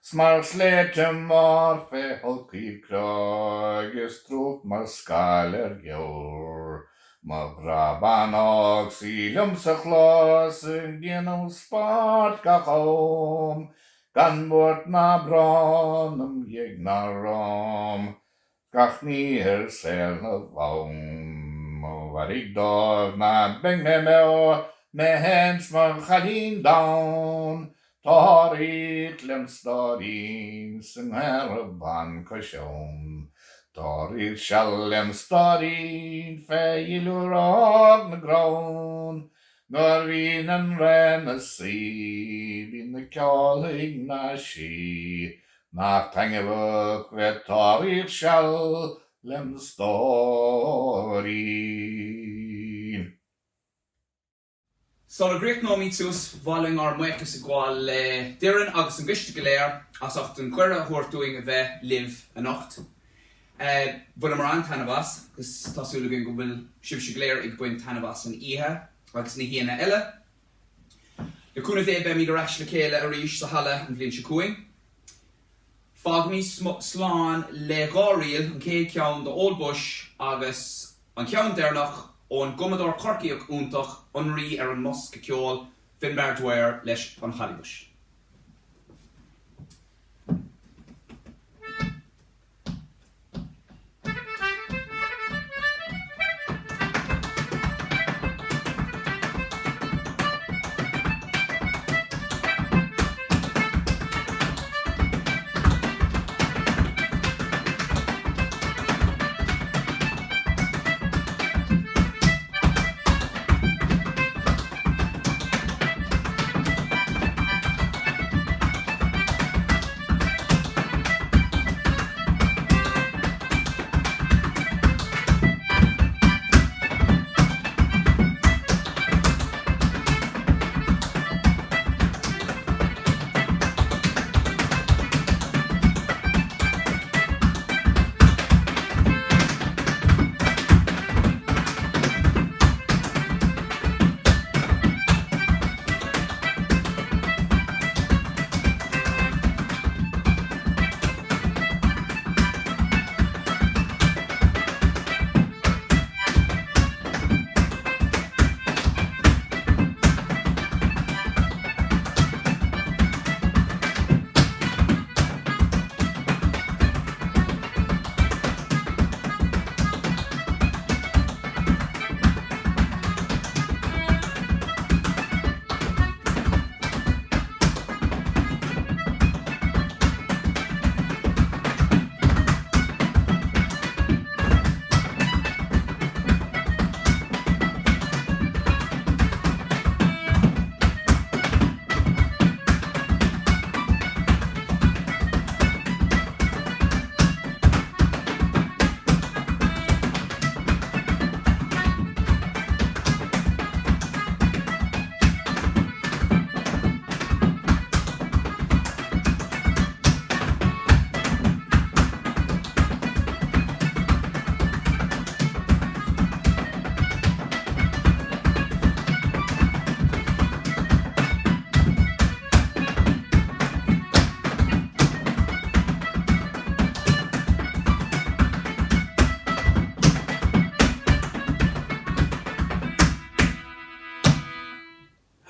'S mar shléibhte mór fé thulcaoibh cráigh is drúcht mar scáil ar gheabhar, Mo ghrá bán óg 's í liom sa chlós ag déanamh spóirt gach am, Gan buairt ná brón 'm dhiaidh ná romham, Gach ní ar saol 'na bhonn. Mo mhairg dóibh ná beidh mé beo, mé fhéin 's mo chailín donn, Tar éist lem stóirín sa nGaorthadh Bán cois abhann. Tar éist seal lem stóirín fé dhuilliúr ard na gcrann, Nuair bhíonn an ré 'na suí bíonn na ceálla ag naisí, Nach taitneamhach bheith tar éist seal lem stóirín. Sula gcríochnóimid suas, ba mhaith linn ár mbuíochas a ghabháil le Doireann agus an gcoiste go léir as ucht an cuireadh a thabhairt dúinn a bheith libh anocht. Bhaineamar an-taitneamh as agus tá súil againn go bhfuil sibhse go léir ag baint taitneamh as an oíche agus na hoícheanna eile. Le cúnamh Dé beimid ar ais le chéile arís sa halla an bhliain seo chugainn. Fágfaimid slán le dha ríl, an chéad cheann do Old Bush agus an ceann deireanach ón gcumadóir Corcaíoch iontach, an rí ar an mbosca ceoil, Finbarr Dwyer leis an Holly Bush.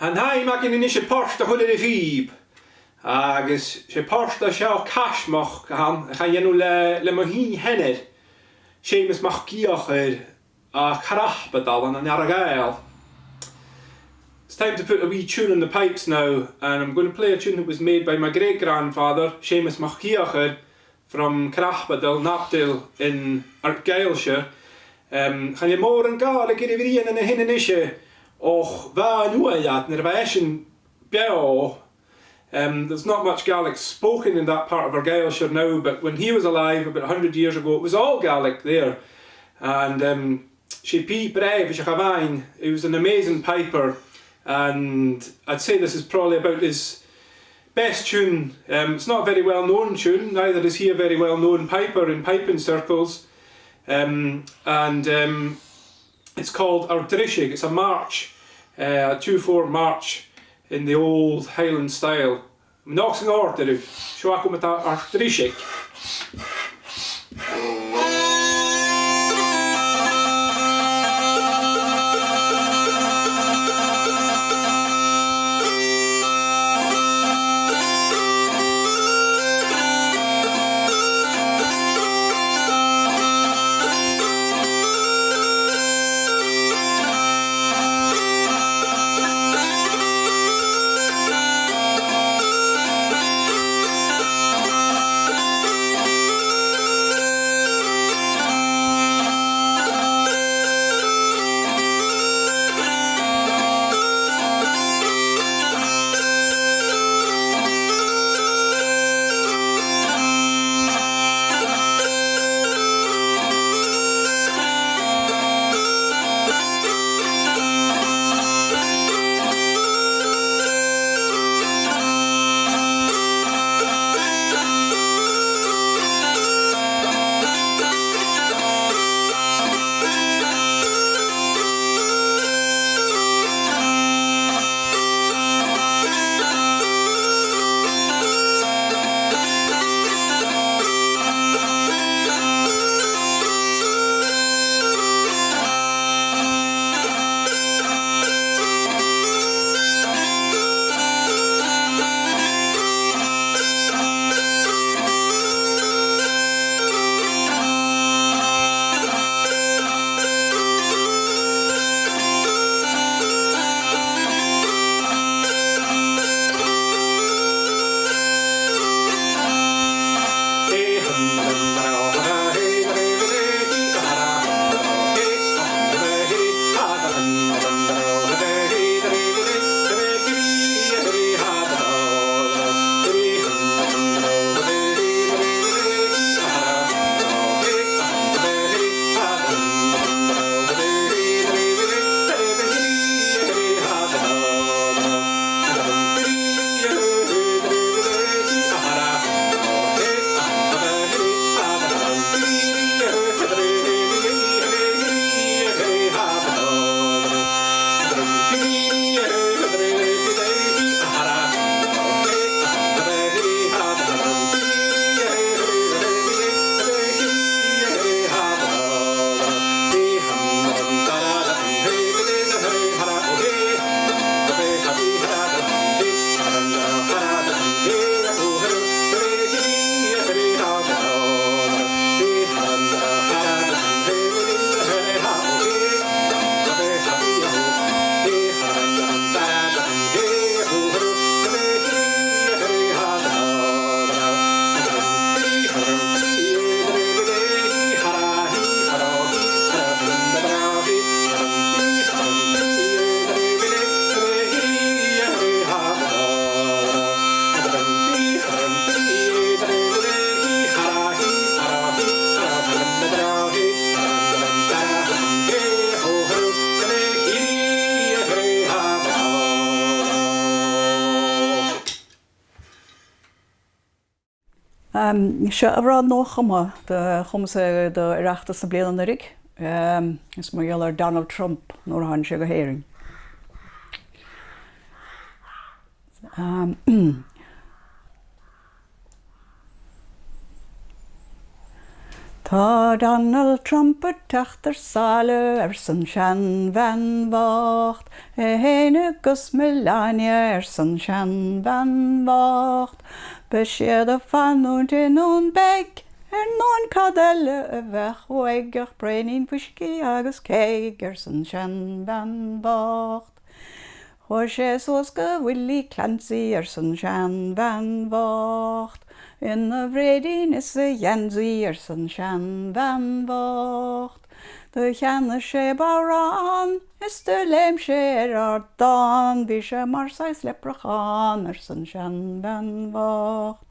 Tha'n thaidhm againn anois an port a chur ar a phíb agus sé port é seo caismeach atá ann a dhéanamh le le mo shin-sheanathair, Séamus Mac Giochair a Crapadal an Earra-Ghael. It's time to put a wee tune on the pipes now and I'm going to play a tune that was made by my great-grandfather, Séamus Mac Giochair, from Crapadal, Knapdale in Argyllshire. Chan eil mòran Gàidhlig air a bhrian ina shin anois och bha an uaidh nuair a bha eisean beo. There's not much Gaelic spoken in that part of Argyllshire now, but when he was alive about 100 years ago, it was all Gaelic there. And um, sé píopaire bhí sé chaháin, he was an amazing piper, and I'd say this is probably about his best tune. Um, it's not a very well-known tune, neither is he a very well-known piper in piping circles. Um, and um, it's called Ardrishig. It's a march, uh, a 2-4 march in the old Highland style. Mnox an order seo acu Ardrishig. Seo amhrán nuachumtha do chumas é do Oireachtas na bliana anuraidh. Is mar gheall ar Donald Trump nuair a tháinig sé go hÉirinn. Tá Donald Trump ag teacht ar sáile arsan seanbhean bhocht, é fhéin agus Melania arsan seanbhean bhocht. Beidh siad ag fanúint i nDún Beag ar ndóin cad eile a bheadh uaidh ach braoinín fuiscí agus cake arsan seanbhean bhocht. Chuaigh sé suas go Willie Clancy arsan seanbhean bhocht, ina bhréidín is a gheansaí arsan seanbhean bhocht. Do cheannaigh sé bodhrán is do léim sé ar ardán, bhí sé mar saghas leipreachán arsan seanbhean bhocht.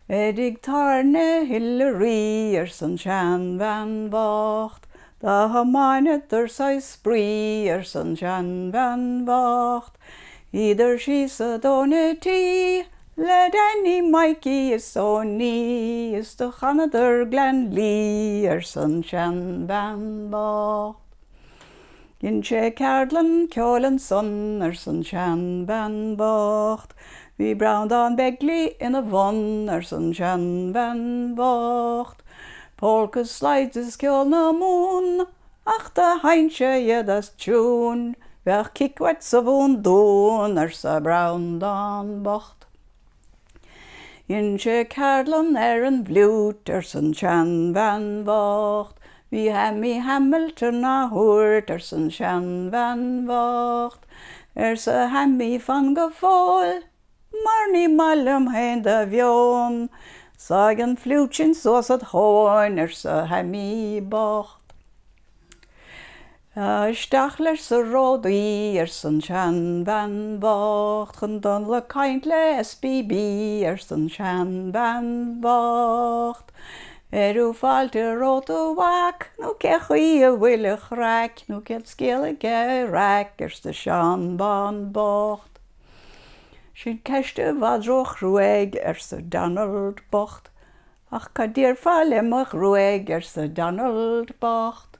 I dtigh tábhairne Hillary arsan seanbhean bhocht, Do thiomáineadar saghas spraoi, arsan seanbhean bhocht. Shuíodar síos i dtóin a' tí le Danny, Mikey is Owenie is do chanadar Gleann Lí, arsan seanbhean bhocht. Dhein sé ceardlann ceoil ansan, arsan seanbhean bhocht. Bhí Breandán Begley ina bhun, arsan seanbhean bhocht. Polka slides is ceol na Mumhan, ach do sheinn sé iad as tiún, bheadh cic uait sa bhúndún, arsa Breandán bocht. Dhein sé ceardlann ar an bhfliúit, arsan tseanbhean bhocht, bhí Hammy Hamilton á thabhairt, arsan seanbhean bhocht. Arsa Hammy, fan go fóill. Mar ní maith liom fhéin do mheon, Sáigh an fliúit sin suas id thóin, arsa Haimí bocht. Isteach leis sa ródaí, arsan tseanbhean bhocht, chun dul ag caint le SBB, arsan tseanbhean bhocht. Airiú fáilte romhat a mhac, nó cé chaoi a bhfuil a chraic, nó cén scéal aige Iraq, arsa Seán Bán bocht. Sin ceist i bhfad ró-chruaidh, arsa Donald bocht. Ach cad déarfá le mo ghruaig, arsa Donald bocht.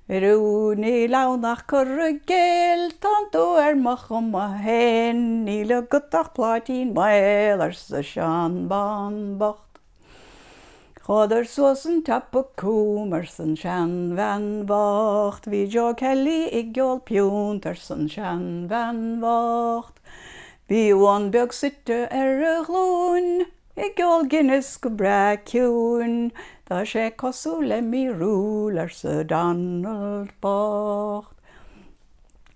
Airiú, níl ann ach cur i gcéill, tánn tú ar mo chuma fhéin, níl agat ach pláitín maol, arsa Seán Bán bocht. Chuadar suas an Top of Coom, arsan seanbhean bhocht. Bhí Joe Kelly ag ól piúnt, arsan seanbhean bhocht. Bhí uan beag suite ar a ghlúin, ag ól Guinness go breá ciúin. Tá sé cosúil le mírúil, arsa Donald bocht.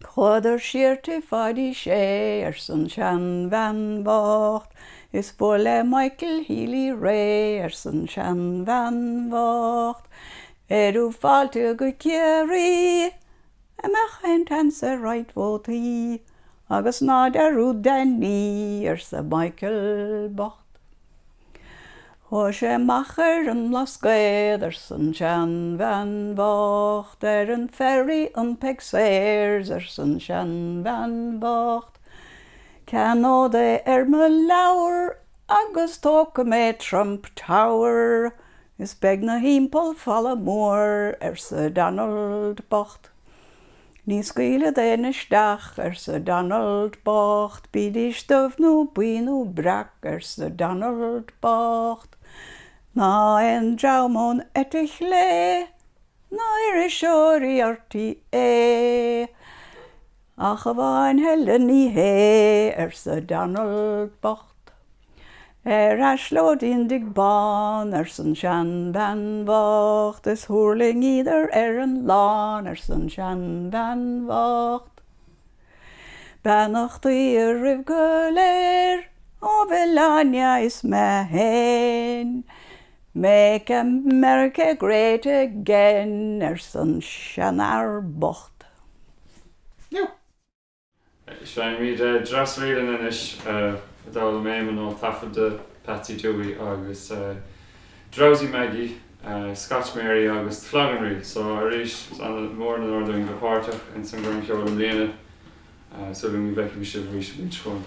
Chuadar siar tigh Pháidí Sé, arsan seanbhean bhocht, is bhuail le Michael Healy Rae, arsan seanbhean bhocht. Airiú fáilte go Ciarraí, a mbeadh aon tseans ar roinnt vótaí, agus ná dearúd Danny, arsa Michael bocht. Chuaigh sé amach ar an mBlascaod, arsan tseanbhean bhocht, ar an ferry an Peig Sayers, arsan tseanbhean bhocht. Ceannód é ar mo leabhar agus tógfaidh mé Trump Tower, is beidh 'na thimpeall falla mór, arsa Donald bocht. Ní scaoilfead éinne isteach, arsa Donald bocht, bídís dubh nó buí nó breac, arsa Donald bocht, ná aon dream ón eite chlé, ná iriseoirí RTÉ, ach amháin Helen Ní Shé, arsa Donald bocht. Ar ais leo dtí'n dtigh bán, arsan seanbhean bhocht, is thuirlingíodar ar an lawn, arsan seanbhean bhocht. Beannachtaí oraibh go léir ó Mhelania is mé fhéin, Make America Great Again, arsan seanfhear bocht. Seinnfimid Dreas Whelan anois a d'fhoghlaim Éamonn ó taifead de Patsy Touhey agus Drowsy Maggie, Scotch Mary agus The Flogging Reel. So arís, is an-mhór an onóir dúinn bheith páirteach ins an gcoirm cheoil i mbliana. Súil agam go bhfeicfimid sibh arís an bhliain seo chugainn.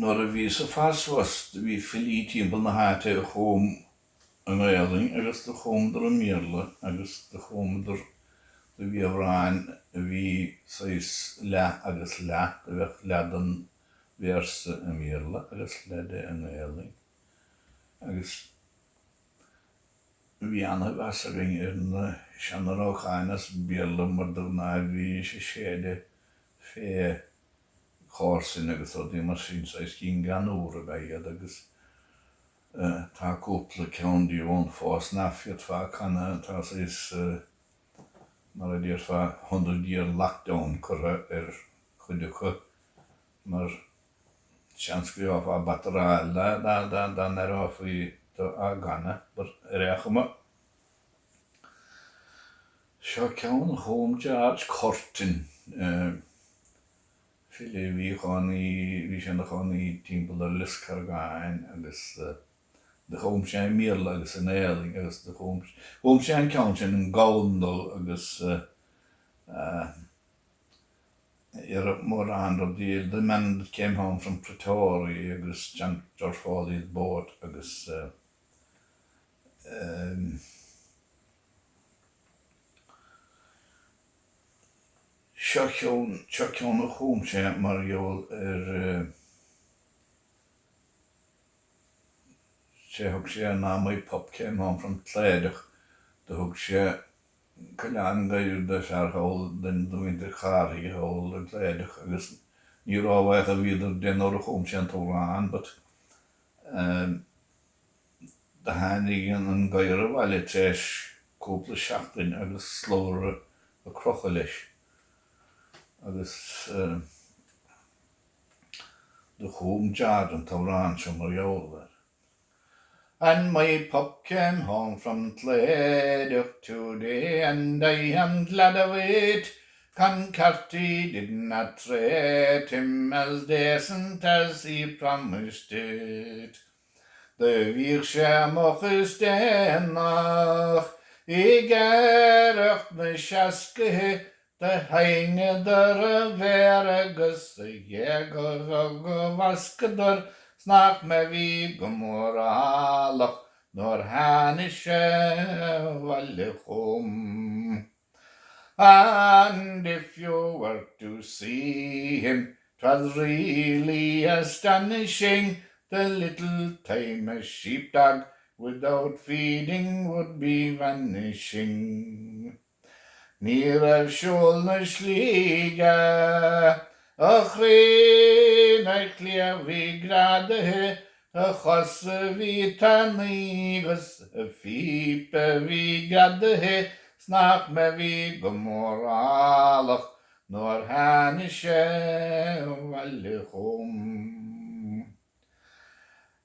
Nuair a bhíos ag fás suas do bhí filí timpeall na háite a chum i nGaelainn agus do chumadar i mBéarla agus do chumadar, do bhí amhráin a bhí saghas leath agus leath, do bheadh leath den véarsa i mBéarla agus leath de i nGaelainn agus bhí ana-mheas againn ar na seanamhráin as Béarla mar de ghnáth bhídís ag séideadh fé chomharsain agus rudaí mar sin, saghas cinn greannmhar ab ea iad agus tá cúpla ceann díobh ann fós ná féadfá a canadh, tá saghas, mar a déarfá, hundred year lockdown curtha ar chuid acu mar seans go gheofá batteráil dá n-aireofaí tú á gcanadh, but ar aon chuma. Seo ceann a chum George Curtin, file a bhí chónaí, bhí sé ina chónaí timpeall ar Lios Carragáin agus do chum sé i mBéarla agus i nGaelainn agus do chum, chum sé an ceann sin, An Gamhain Dubh agus ar mórán rudaí, The Man That Came Home From Pretoria agus John George Foley's Boat agus. Seo ceann, seo ceann a chum sé mar gheall ar, sé thug sé air ná My Pup Came Home From Cléireach, do thug sé coileán gadhair do fear thall, duine de mhuintir Chárthaigh thall i gCléireach agus ní róbhuíoch a bhíodar de nuair a chum sé an t-amhrán but Do tháinig an gadhar abhaile tar éis cúpla seachtain agus slabhra ag crochadh leis agus do chum George an t-amhrán seo mar gheall air. And my pup came home from Cléireach today and I am glad of it, Con Carty did not treat him as decent as he promised it. Do bhíodh sé amach is déanach ag earrach na seascaithe do sheinneadar a mhéar agus a ghéaga do mheascadar 's nach mé bhí go mórálach nuair tháinig sé abhaile chugam. And if you were to see him, 'twas really astonishing the little time a sheepdog without feeding would be vanishing. Ní raibh siúl na slíge, a chroí 'na chliabh bhí greadaithe A chosa bhí tanaí 'gus a phíopa bhí greadaithe 's nach mé bhí go mórálach nuair tháinig sé abhaile chugam.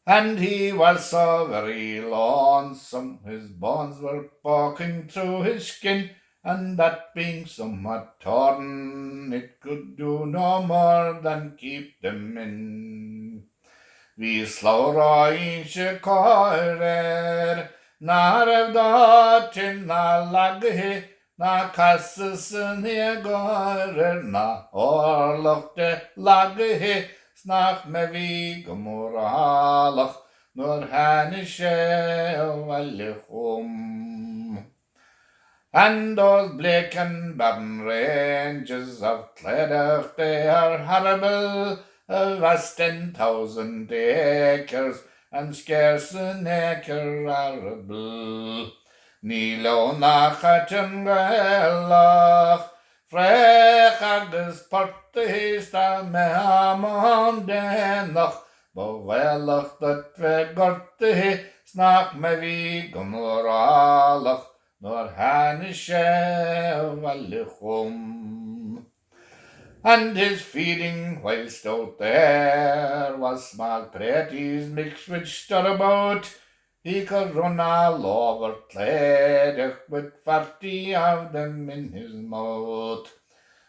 And he was so very lonesome his bones were poking through his skin and that being somewhat torn it could do no more than keep them in. Bhí slabhra ó Inse Chór air ná raibh dóite ná lagaithe ná casadh san éagóir air ná orlach de lagaithe 's nach mé bhí go mórálach nuair tháinig sé abhaile chugam. And those bleak and barren ranges of Cléireach they are horrible, a vast 10,000 acres and scarce an acre arable. Ní leo nach ait an Gaelach, fraoch agus portaigh 's dá mbeifeá amuigh ann déanach, Ba bhaolach duit bheith gortaithe 's nach mé bhí go mórálach nuair tháinig sé abhaile chugam. And his feeding whilst out there was small praties mixed with stirabout, He could run all over Cléireach with 40 of them in his mouth.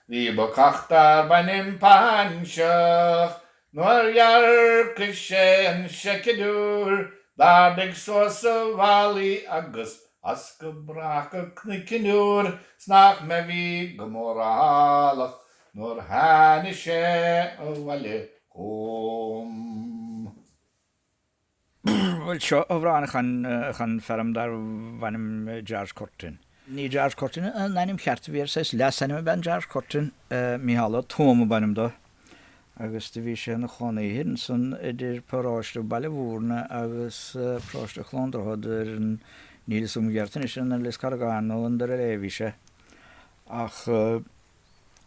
Bhí bacach darb ainm Painseach nuair dhearcaigh sé an seiceadúr d'ardaigh suas a mhalaí agus as go brách go Cnoic an Iúir 's nach mé bhí go mórálach nuair tháinig sé abhaile. Agam. Bhuel, seo amhrán a chan, a chan fear darbh ainm George Curtin. Ní George Curtin an ainm cheart a bhí air, saghas leasainm ab ea an George Curtin, Mícheál Ó Tuama ab ainm dó, agus do bhí sé ina chónaí thiar ansan idir paróiste Baile Mhúirne agus paróiste Chluain Droichead ar an, níl fhios agam i gceart anois, an ar Lios Carragáin nó an Doire Léith a bhí sé, ach.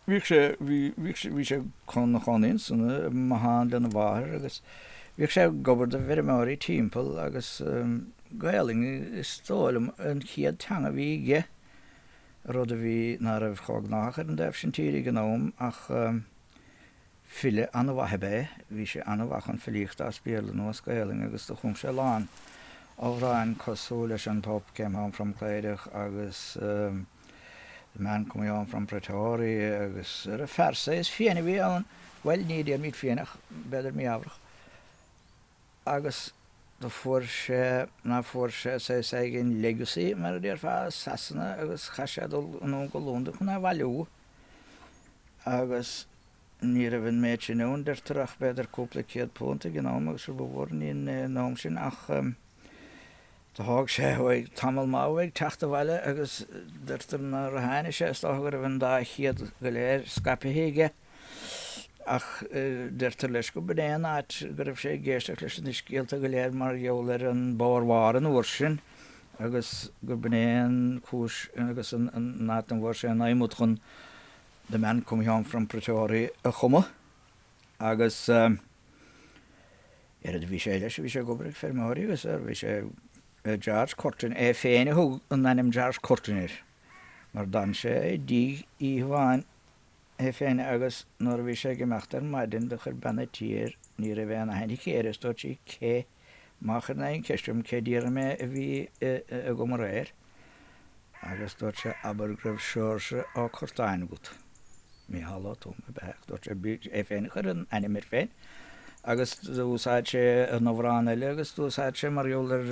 Bhíodh sé, bhí, bhíodh sé, bhí sé ina chónaí ansan i mbothán lena mháthair agus bhíodh sé ag obair do bhfeirmeoirí timpeall agus Gaelainn is dóigh liom an chéad teanga a bhí aige, rud a bhí, ná raibh chomh gnáthach ar an dtaobh sin tíre ag an am ach file an-mhaith ab ea é, bhí sé an-mhaith chun filíochta as Béarla nó as Gaelainn agus do chum sé a lán amhráin cosúil leis an Pup Came Home From Cléireach agus. The Man Coming Home From Pretoria agus ar a fear saghas fiáin a bhí ann, bhuel ní déarfaimid fiáin ach b'fhéidir mí-ámharach, agus do fuair sé, ná fuair sé saghas éigin legacy mar a déarfá i Sasana agus chaith sé dul anonn go Londain chun é a bhailiú agus ní raibh an méid sin ann deirtear ach b'fhéidir cúpla £100 ag an am agus ba mhór an ní é an am sin ach. Do thóg sé uaidh tamall maith uaidh teacht abhaile agus deirtear nuair a tháinig sé is dócha go raibh an dá chéad go léir scaipthe aige ach deirtear leis go b'in é an áit go raibh sé ag éisteacht leis na scéalta go léir mar gheall ar an Boer War an uair sin agus gur b'in é an chúis agus an áit a bhfuair sé an adhmad chun The Man Coming Home from Pretoria a chumadh agus. Oiread a bhí sé leis, bhí sé ag obair ag feirmeoirí agus bhí sé, George Curtin, é féin a thug an ainm George Curtin air, mar d'fhan sé i dtigh oíche amháin é féin agus nuair a bhí sé ag imeacht ar maidin do chuir bean a' tí air, ní raibh aon aithne aici air agus dúirt sí cé, má chuireann éinne ceist orm cé déarfaidh mé a bhí agam aréir agus dúirt sé abair go raibh Seoirse Ó Curtáin agat. Mícheál Ó Tuama ab ea ach dúirt sé é féin a chuir an ainm air féin agus d'úsáid sé in amhrán eile agus d'úsáid sé mar gheall ar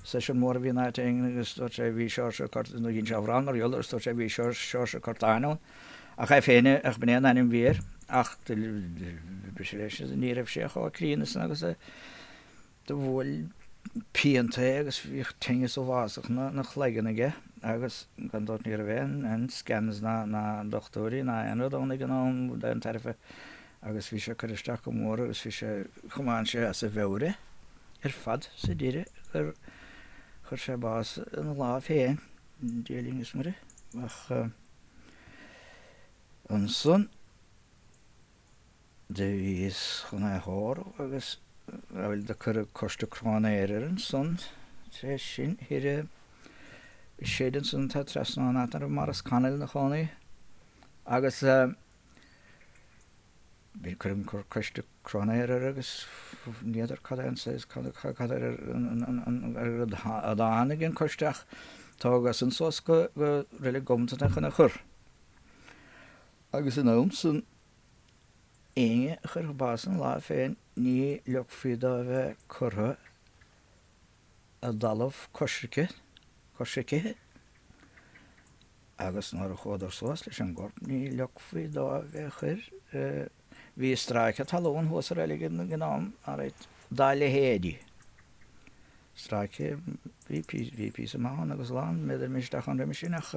seisear mór a bhí in áit éigin agus dúirt sé bhí Seoirse Ó Curtáin nó dhein sé amhrán mar gheall air agus dúirt sé bhí Seoirse Ó Curtáin ann ach é féin ach b'in é an ainm a bhí air ach b'shin leis ní raibh sé chomh críonna san agus a Do bhuail pianta é agus bhíodh tinneas uafásach 'na chloigeann aige agus gan dabht ní raibh aon scans ná dochtúirí ná aon rud ann ag an am d'aon tairbhe agus bhí sé ag cur isteach go mór agus bhí sé, chomáin sé as a mheabhair é ar fad sa deireadh gur chuir sé bás ina láimh féin, Dia linn is Muire. Ach ansan. Do bhíothas chun é a thórramh agus bhuel do cuireadh coiste cróinéir air ansan tar éis sin thoir i shed ansan atá trasna ón áit a raibh Maurice Connell ina chónaí agus bhí cuireadh an coiste cróinéir air agus n'fheadar cad é an saghas cad cad ar a dtáinig an coiste ach tógadh as san suas go go Reilig Gobnatan é chun é a chur agus in am san Éinne a chuirfeadh bás ina láimh féin ní leogfaí dó a bheith curtha i dtalamh coisricthe, coisricithe, agus nuair a chuadar suas leis an gcorp ní leogfaí dó a bheith chuir, bhí stráice talún thuas sa reilig ag an am, alright, dá leithéidí. Stráice, bhí, bhí píosa maith ann agus a lán, b'fhéidir isteach ann roimis sin ach,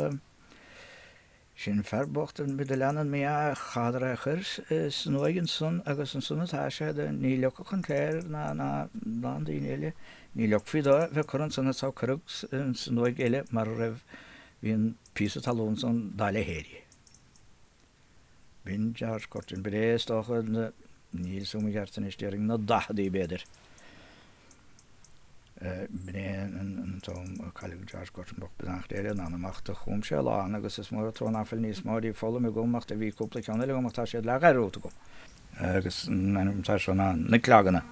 Sin fear bocht an bid a leanann mé a chaitheadar é a chur san uaigh ansan agus ansan atá sé do ní leogfadh an chléir ná ná ná an daoine eile ní leogfaí dó bheith curtha ansan is tá cuireadh san uaigh eile mar a raibh bhí an píosa talún san dá leithéidí. B'in George Curtin b'in é is dócha na níl 'fhios a'm i gceart anois déarfainn na daicheadaí b'fhéidir. B'in é an t-am a cailleadh George Curtin bocht beannacht Dé lena anam ach do chum sé a lán agus is mór an trua ná fuil níos mó díobh foghlamtha agam ach do bhí cúpla ceann eile agam ach tá siad leath dhearúdta agam. Agus an ainm atá seo ná Na Cloganna.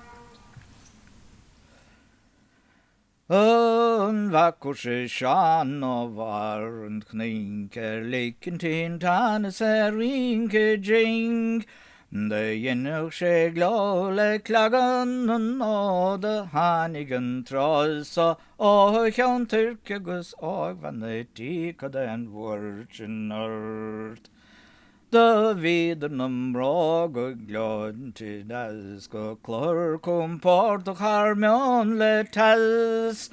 An bhfaca sé Seán ó bharr an chnoic ar lic an tinteáin is ag rince jing? Do dheineadh sé gleo le cloganna nó do tháinig an tráth so ó Cheann Tuirc agus ógbhean a' tí cad é an bhuairt sin ort? Do bhíodar na mná go gleoite deas, go cluthar compordach thar meon le teas.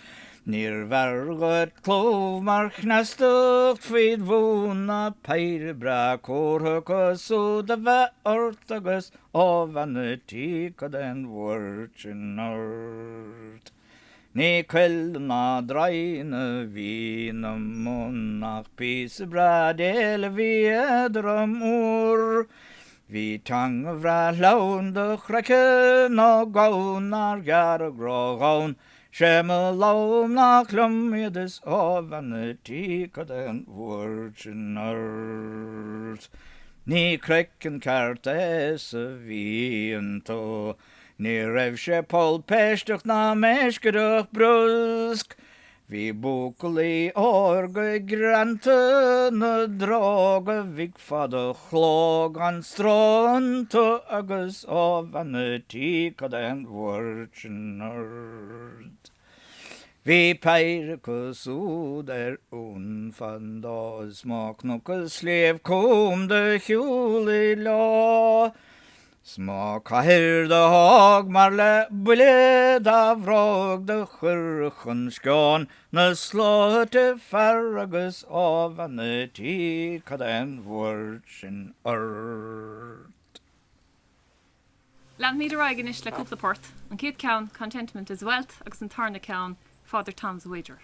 Níorbh fhearr dhuit clúmh mar chneastacht faoid mhún ná péire breá cumhra acu súd a bheith ort agus ó bhean a' tí cad é an bhuairt sin ort. Ní coill ná draighean a bhí 'na mbun ach píosa breá déil a bhí éadrom úr. Bhí teanga bhreá shleamhain do chraiceann ó gamhain nár ghearr a grá dhomhain Sé mo lom nach liom iad is ó bhean a' tí cad é an bhuairt sin ort. Ní craiceann ceart é is a bhí iontu. Ní raibh sé poilpéisteach ná meiscireach briosc. Bhí buachaillí óir go greanta 'na dtreo go bhfeicfeá do chló gan stró iontu agus ó bhean a' tí cad é an bhuairt sin ort. Bhí péire acu súd ar iún fadó is má cnoc is sliabh cúng do shiúlaí leo. 'S má cathaoir do thóg mar le buille dá bhróg do chuir chun sceon na slóite fear agus ó bhean a' tí cad é an bhuairt sin ort. Leanfaimid ar aghaidh anois le cúpla port, an chéad ceann Contentment is Wealth agus an tarna ceann Father Tom's Wager.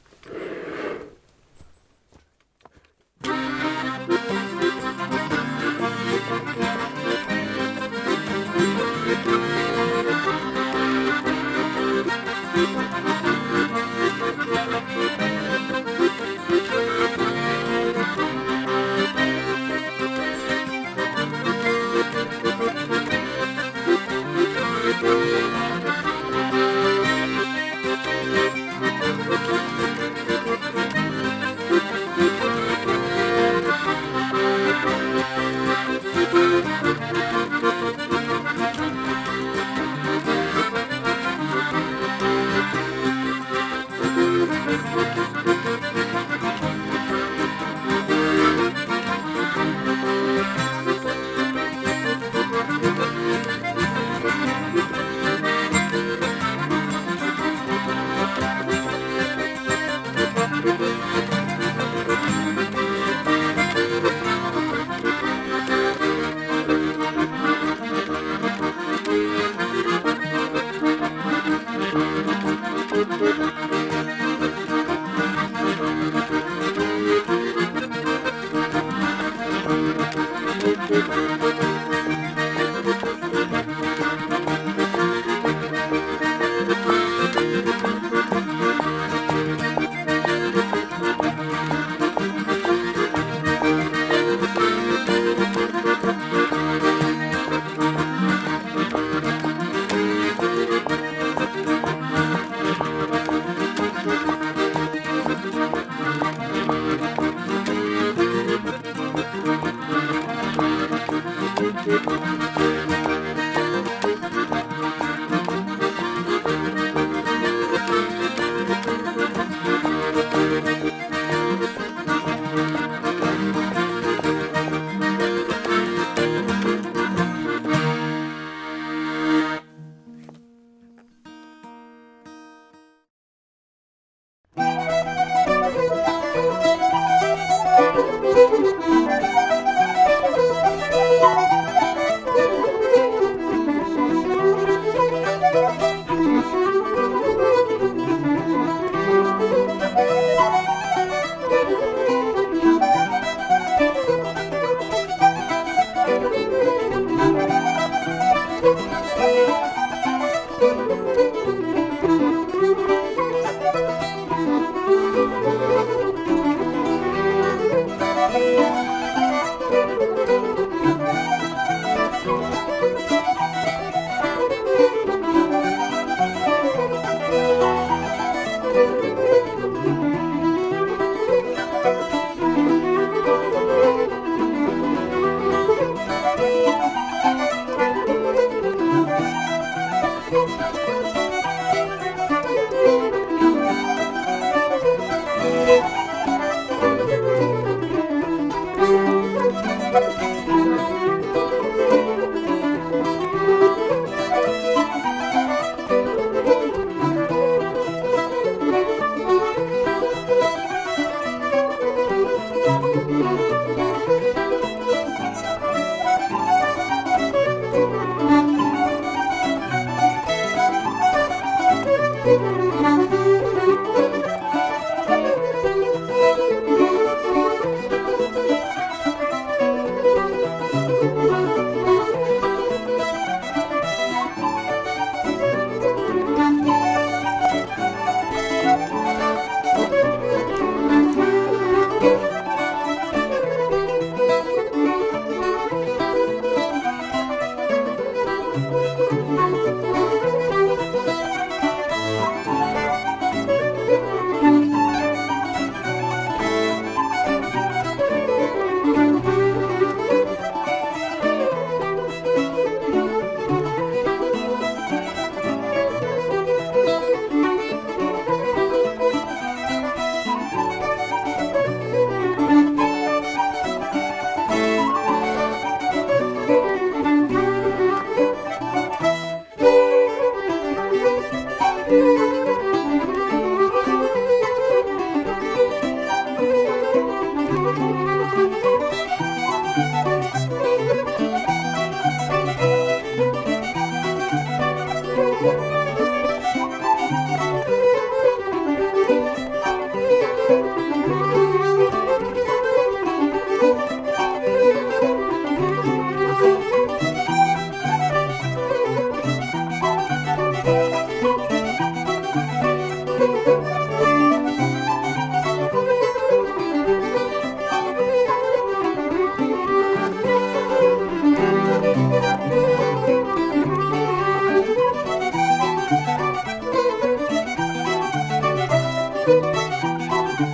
Do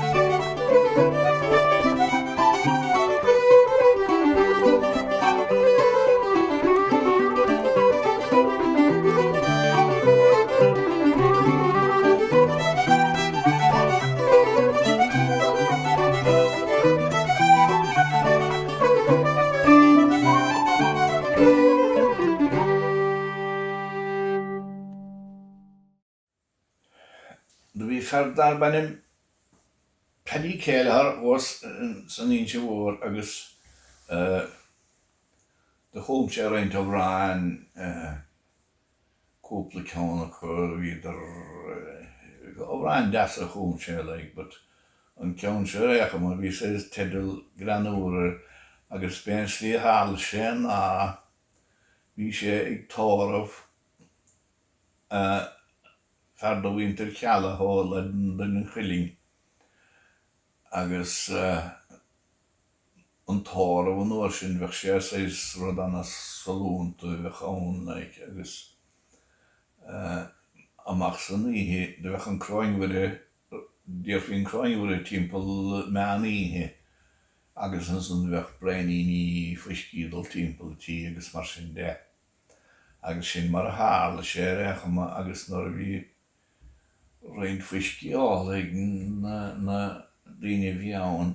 bhí fear darb ainm Paddy Kelleher thuas san Inse Mhór agus do chum sé roinnt amhrán, cúpla ceann acu, bhíodar, amhráin deasa a chum sé like but an ceann seo ar aon chuma bhí saghas teideal greannmhar air agus b'é an slí a tharla sé ná bhí sé ag tórramh fear de mhuintir Cheallaigh ó Dún an Chuilinn agus an tórramh an uair sin bheadh sé saghas rud ana-sollúnta a bheadh ann like agus amach san oíche do bheadh an Cróin Mhuire, déarfaí an Cróin Mhuire timpeall meán oíche agus ansan bheadh braoiníní fuiscí ag dul timpeall an tí agus mar sin de. Agus sin mar a tharla sé ar aon chuma agus nuair a bhí roinnt fuiscí óltha ag na daoine a bhí ann,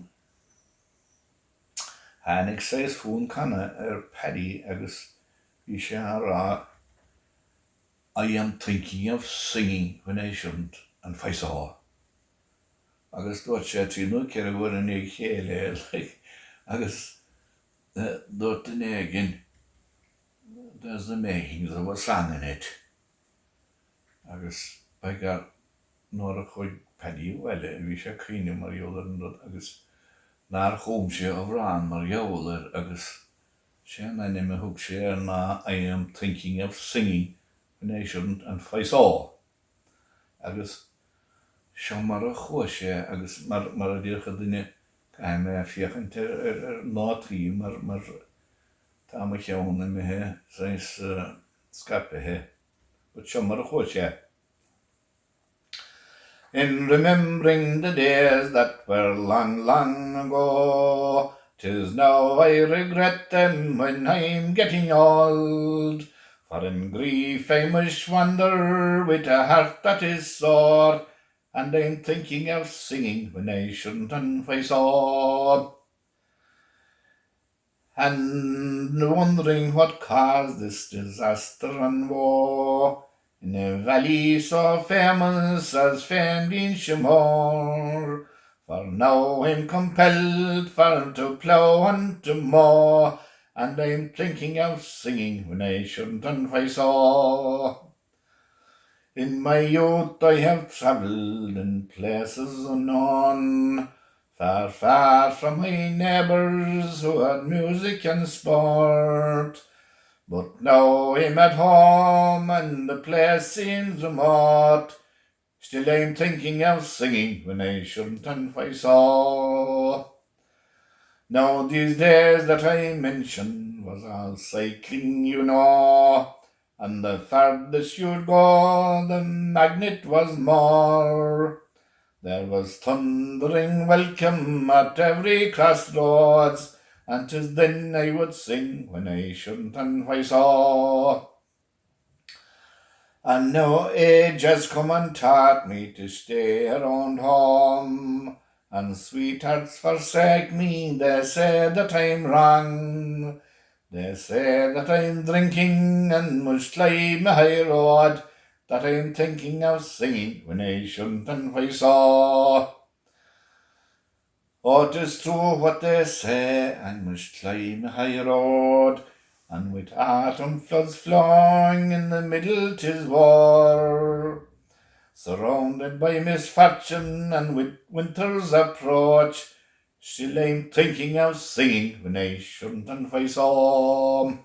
tháinig saghas fonn canadh ar Paddy agus bhí sé á rá I am thinking of singing when I shouldn't and faysó. Agus dúirt sé trí nó ceithre huaire i ndiaidh a chéile é like agus dúirt duine éigin There's the makings of a song in it. Agus by gar, nuair a chuaigh Paddy abhaile bhí sé ag cuimhneamh mar gheall ar an rud agus nár chum sé amhrán mar gheall air agus sé an ainm a thug sé air ná I am thinking of singing when I shouldn't and faysó. Agus seo mar a chuaigh sé agus mar mar a déarfadh duine caithfidh mé féachaint ar ar nótaí mar mar Tá mo cheann imithe saghas scaipthe, but seo mar a chuaigh sé. In remembering the days that were long, long ago, 'Tis now I regret them when I'm getting old, For in grief I must wander with a heart that is sore, And I'm thinking of singing when I shouldn't and faysó. And wondering what caused this disaster and woe In a valley so famous as famed Inse Mór, For now I'm compelled for to plough and to mow, And I'm thinking of singing when I shouldn't and faysó. In my youth I have travelled in places unknown, Far, far from my neighbours who had music and sport, But now I'm at home and the place seems remote, Still I'm thinking of singing when I shouldn't and faysó. Now these days that I mention was all cycling you know, And the farthest you'd go the magnet was more, There was thundering welcome at every crossroads, And 'tis then I would sing when I shouldn't and faysó. And now age has come and taught me to stay around home, And sweethearts forsake me, they say that I'm wrong, They say that I'm drinking and must climb a high road, That I'm thinking of singing when I shouldn't and faysó. Oh, 'tis true what they say, I must climb a high road, And with autumn floods flowing in the middle 'tis war, Surrounded by misfortune and with winter's approach, Still I'm thinking of singing when I shouldn't and faysó.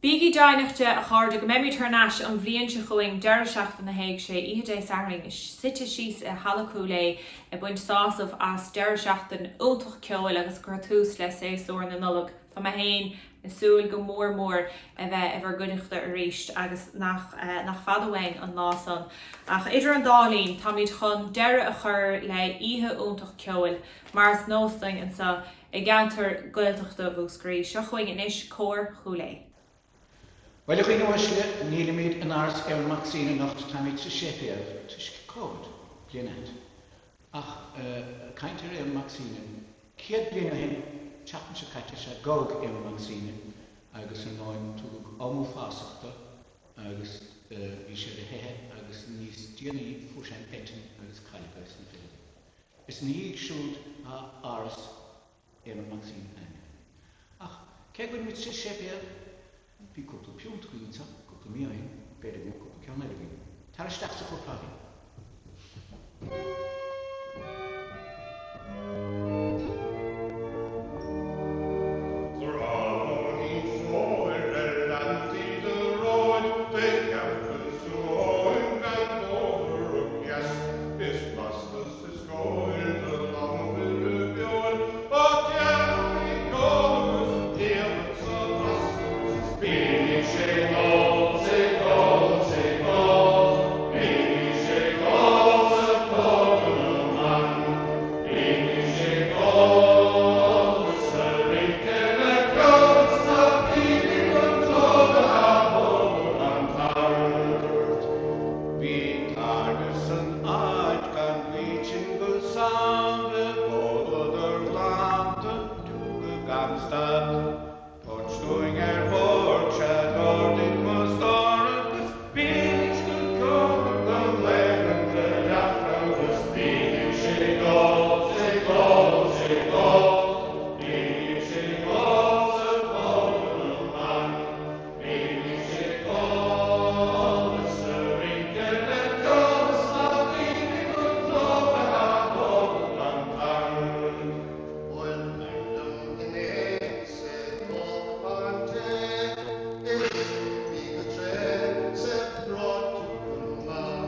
Bígí deimhneach de, a chairde, go mbeimid thar n-ais an bhliain seo chugainn, deireadh seachtaine na hÉigse, oíche Dé Sathairn, suite síos i Halla Cúil Aodha ag baint sásamh as deireadh seachtain iontach ceoil agus ag cur tús le séasúr na Nollag. Tá mé féin. Ag súil go mór mór a bheith i bhur gcuideachta arís agus nach nach fada uainn an lá san. Ach idir an dá linn, táimid chun deireadh a chur le oíche iontach ceoil, mar is nós dúinn anseo i gceantar Gaeltachta Mhúscraí. Seo chugainn anois Cór Chúil Aodha. Bhuel, a dhaoine uaisle, nílimid in Áras Éamonn Mac Suibhne anocht, táimid sa séipéal, toisc Covid, bliain ait. Ach, caint ar Éamonn Mac Suibhne, 100 bliain ó shin, tseachtain seo caite, sea, gabhadh Éamonn Mac Suibhne agus, ar ndóigh, tugadh am uafásach dó agus bhí sé ar a theitheadh agus níos déanaí fuair sé an eitinn agus cailleadh é sna fichidí. Is ina dhiaidh siúd atá Áras Éamonn Mac Suibhne ainmnithe. Ach cé go bhfuilimid sa séipéal, bhí cúpla piúnt againn anseo cúpla mí ó shin, b'fhéidir go mbeadh cúpla ceann eile againn. Tar isteach sa chóipeálaí. Bhí tairne san áit gan bhaoithin go samhradh, D'óladar glanta diúga gan stad. Tabhairt dúinn ar bord, sea d'ordaigh mo stór Agus bímis go ceol go laethanta leath Agus bímis ag ól 's ag ól 's ag ól, Bímis ag ól sa phóca na mban. Bímis ag ól is ag rince le ceol is ná daoine go dtóga a thógadh an tart. Bhuel, ar ndóigh inné sa gcócán tae is bhí go tréan sa bhráid tú go maith.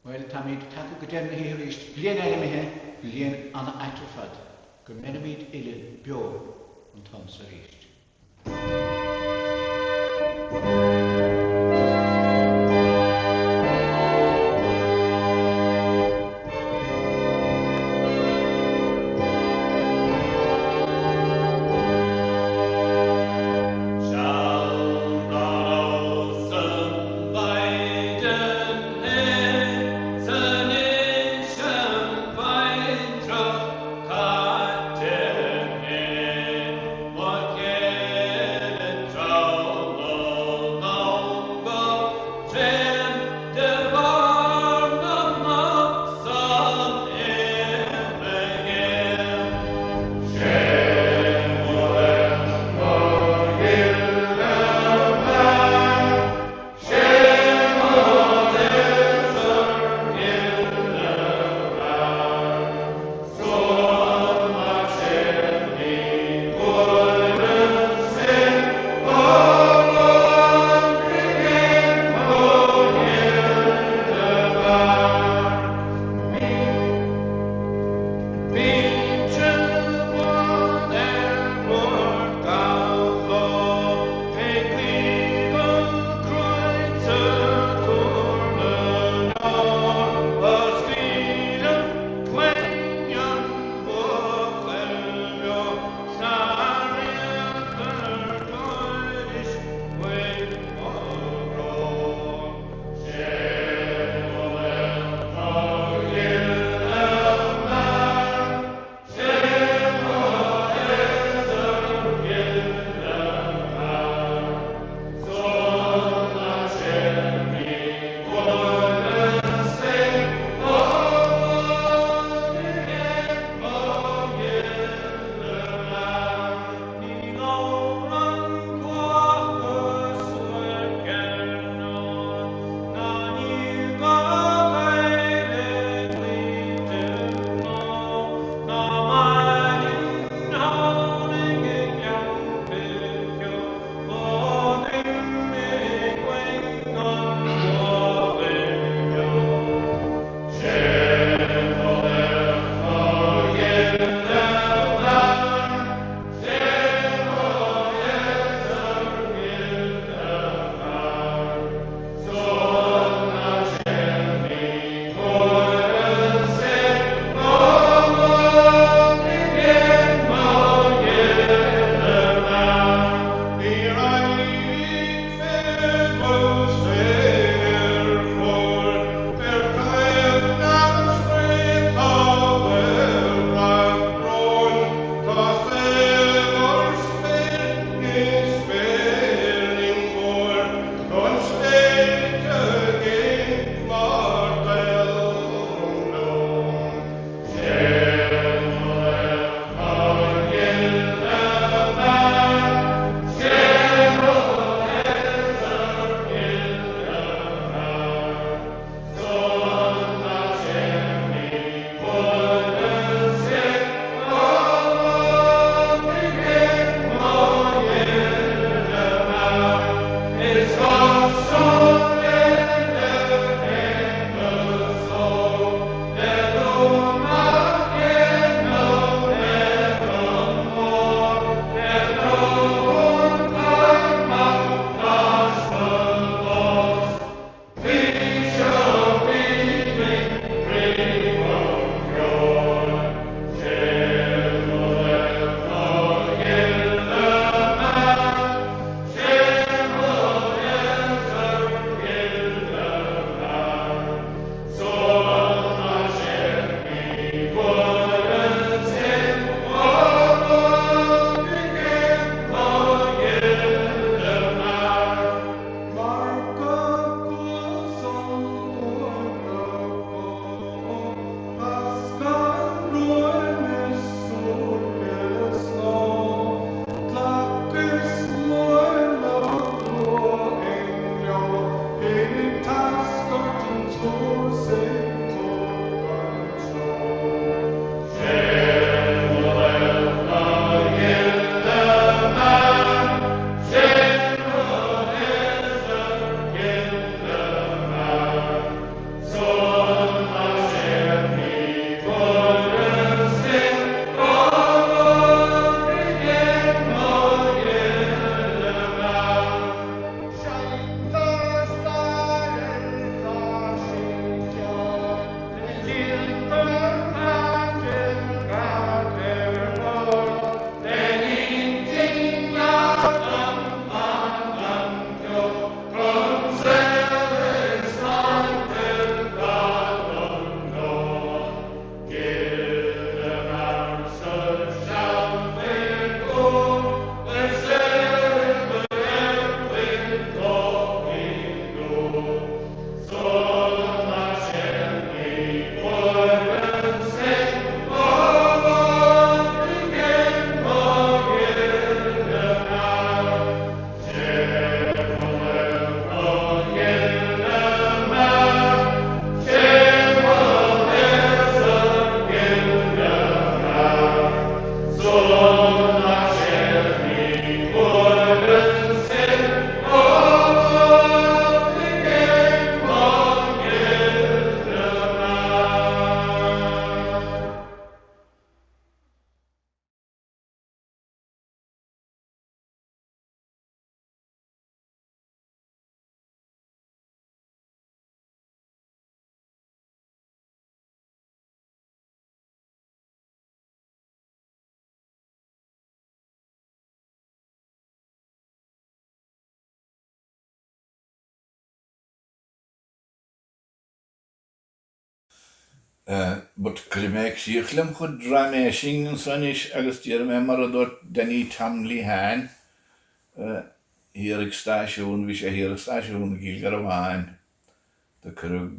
Bhuel, táimid tagtha go deireadh na hoíche arís, bliain eile imithe, bliain an-ait ar fad. Go mbeirimid uile beo an t-am so arís. Seal dá raibh But cuirfidh mé críoch lem chuid raiméising anso anois agus déarfaidh mé mar a dúirt Danny Tom Lehane thiar ag stáisiún, bhí sé thiar ag stáisiún i gCill Garbháin, do cuireadh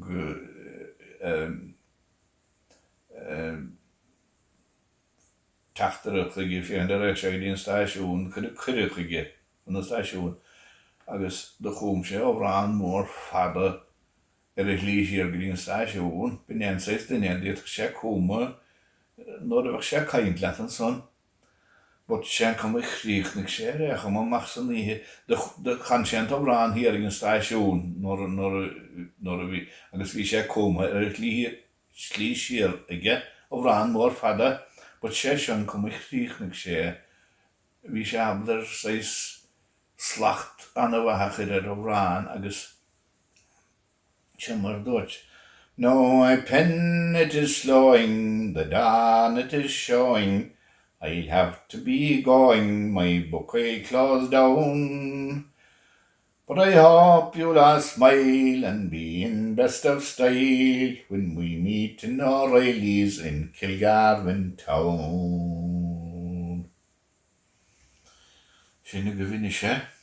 teachtaire chuige féachaint ar raghaidh sé go dtí an stáisiún, cuireadh cuireadh chuige chun an stáisiúin agus do chum sé amhrán mór fada ar a shlí siar go dtí an stáisiún. B'in é an saghas duine a d'fhéadfadh sé cumadh nuair a bheadh sé ag caint leat ansan. But sé an cuma a chríochnaigh sé ar aon chuma amach san oíche, do chan sé an t-amhrán thiar ag an stáisiún nuair nuair a bhí agus bhí sé cumtha ar a shlí slí siar aige, amhrán mór fada, but sé seo an cuma a chríochnaigh sé, bhí sé ábalta ar saghas slacht an-mhaith a chur ar amhrán agus seo mar a dúirt, Now my pen it is slowing, the dawn it is showing, I'll have to be going, my book I'll close down. But I hope you'll all smile and be in best of style when we meet in O'Reilly's in Kilgarvan town. Sin agaibh anois é.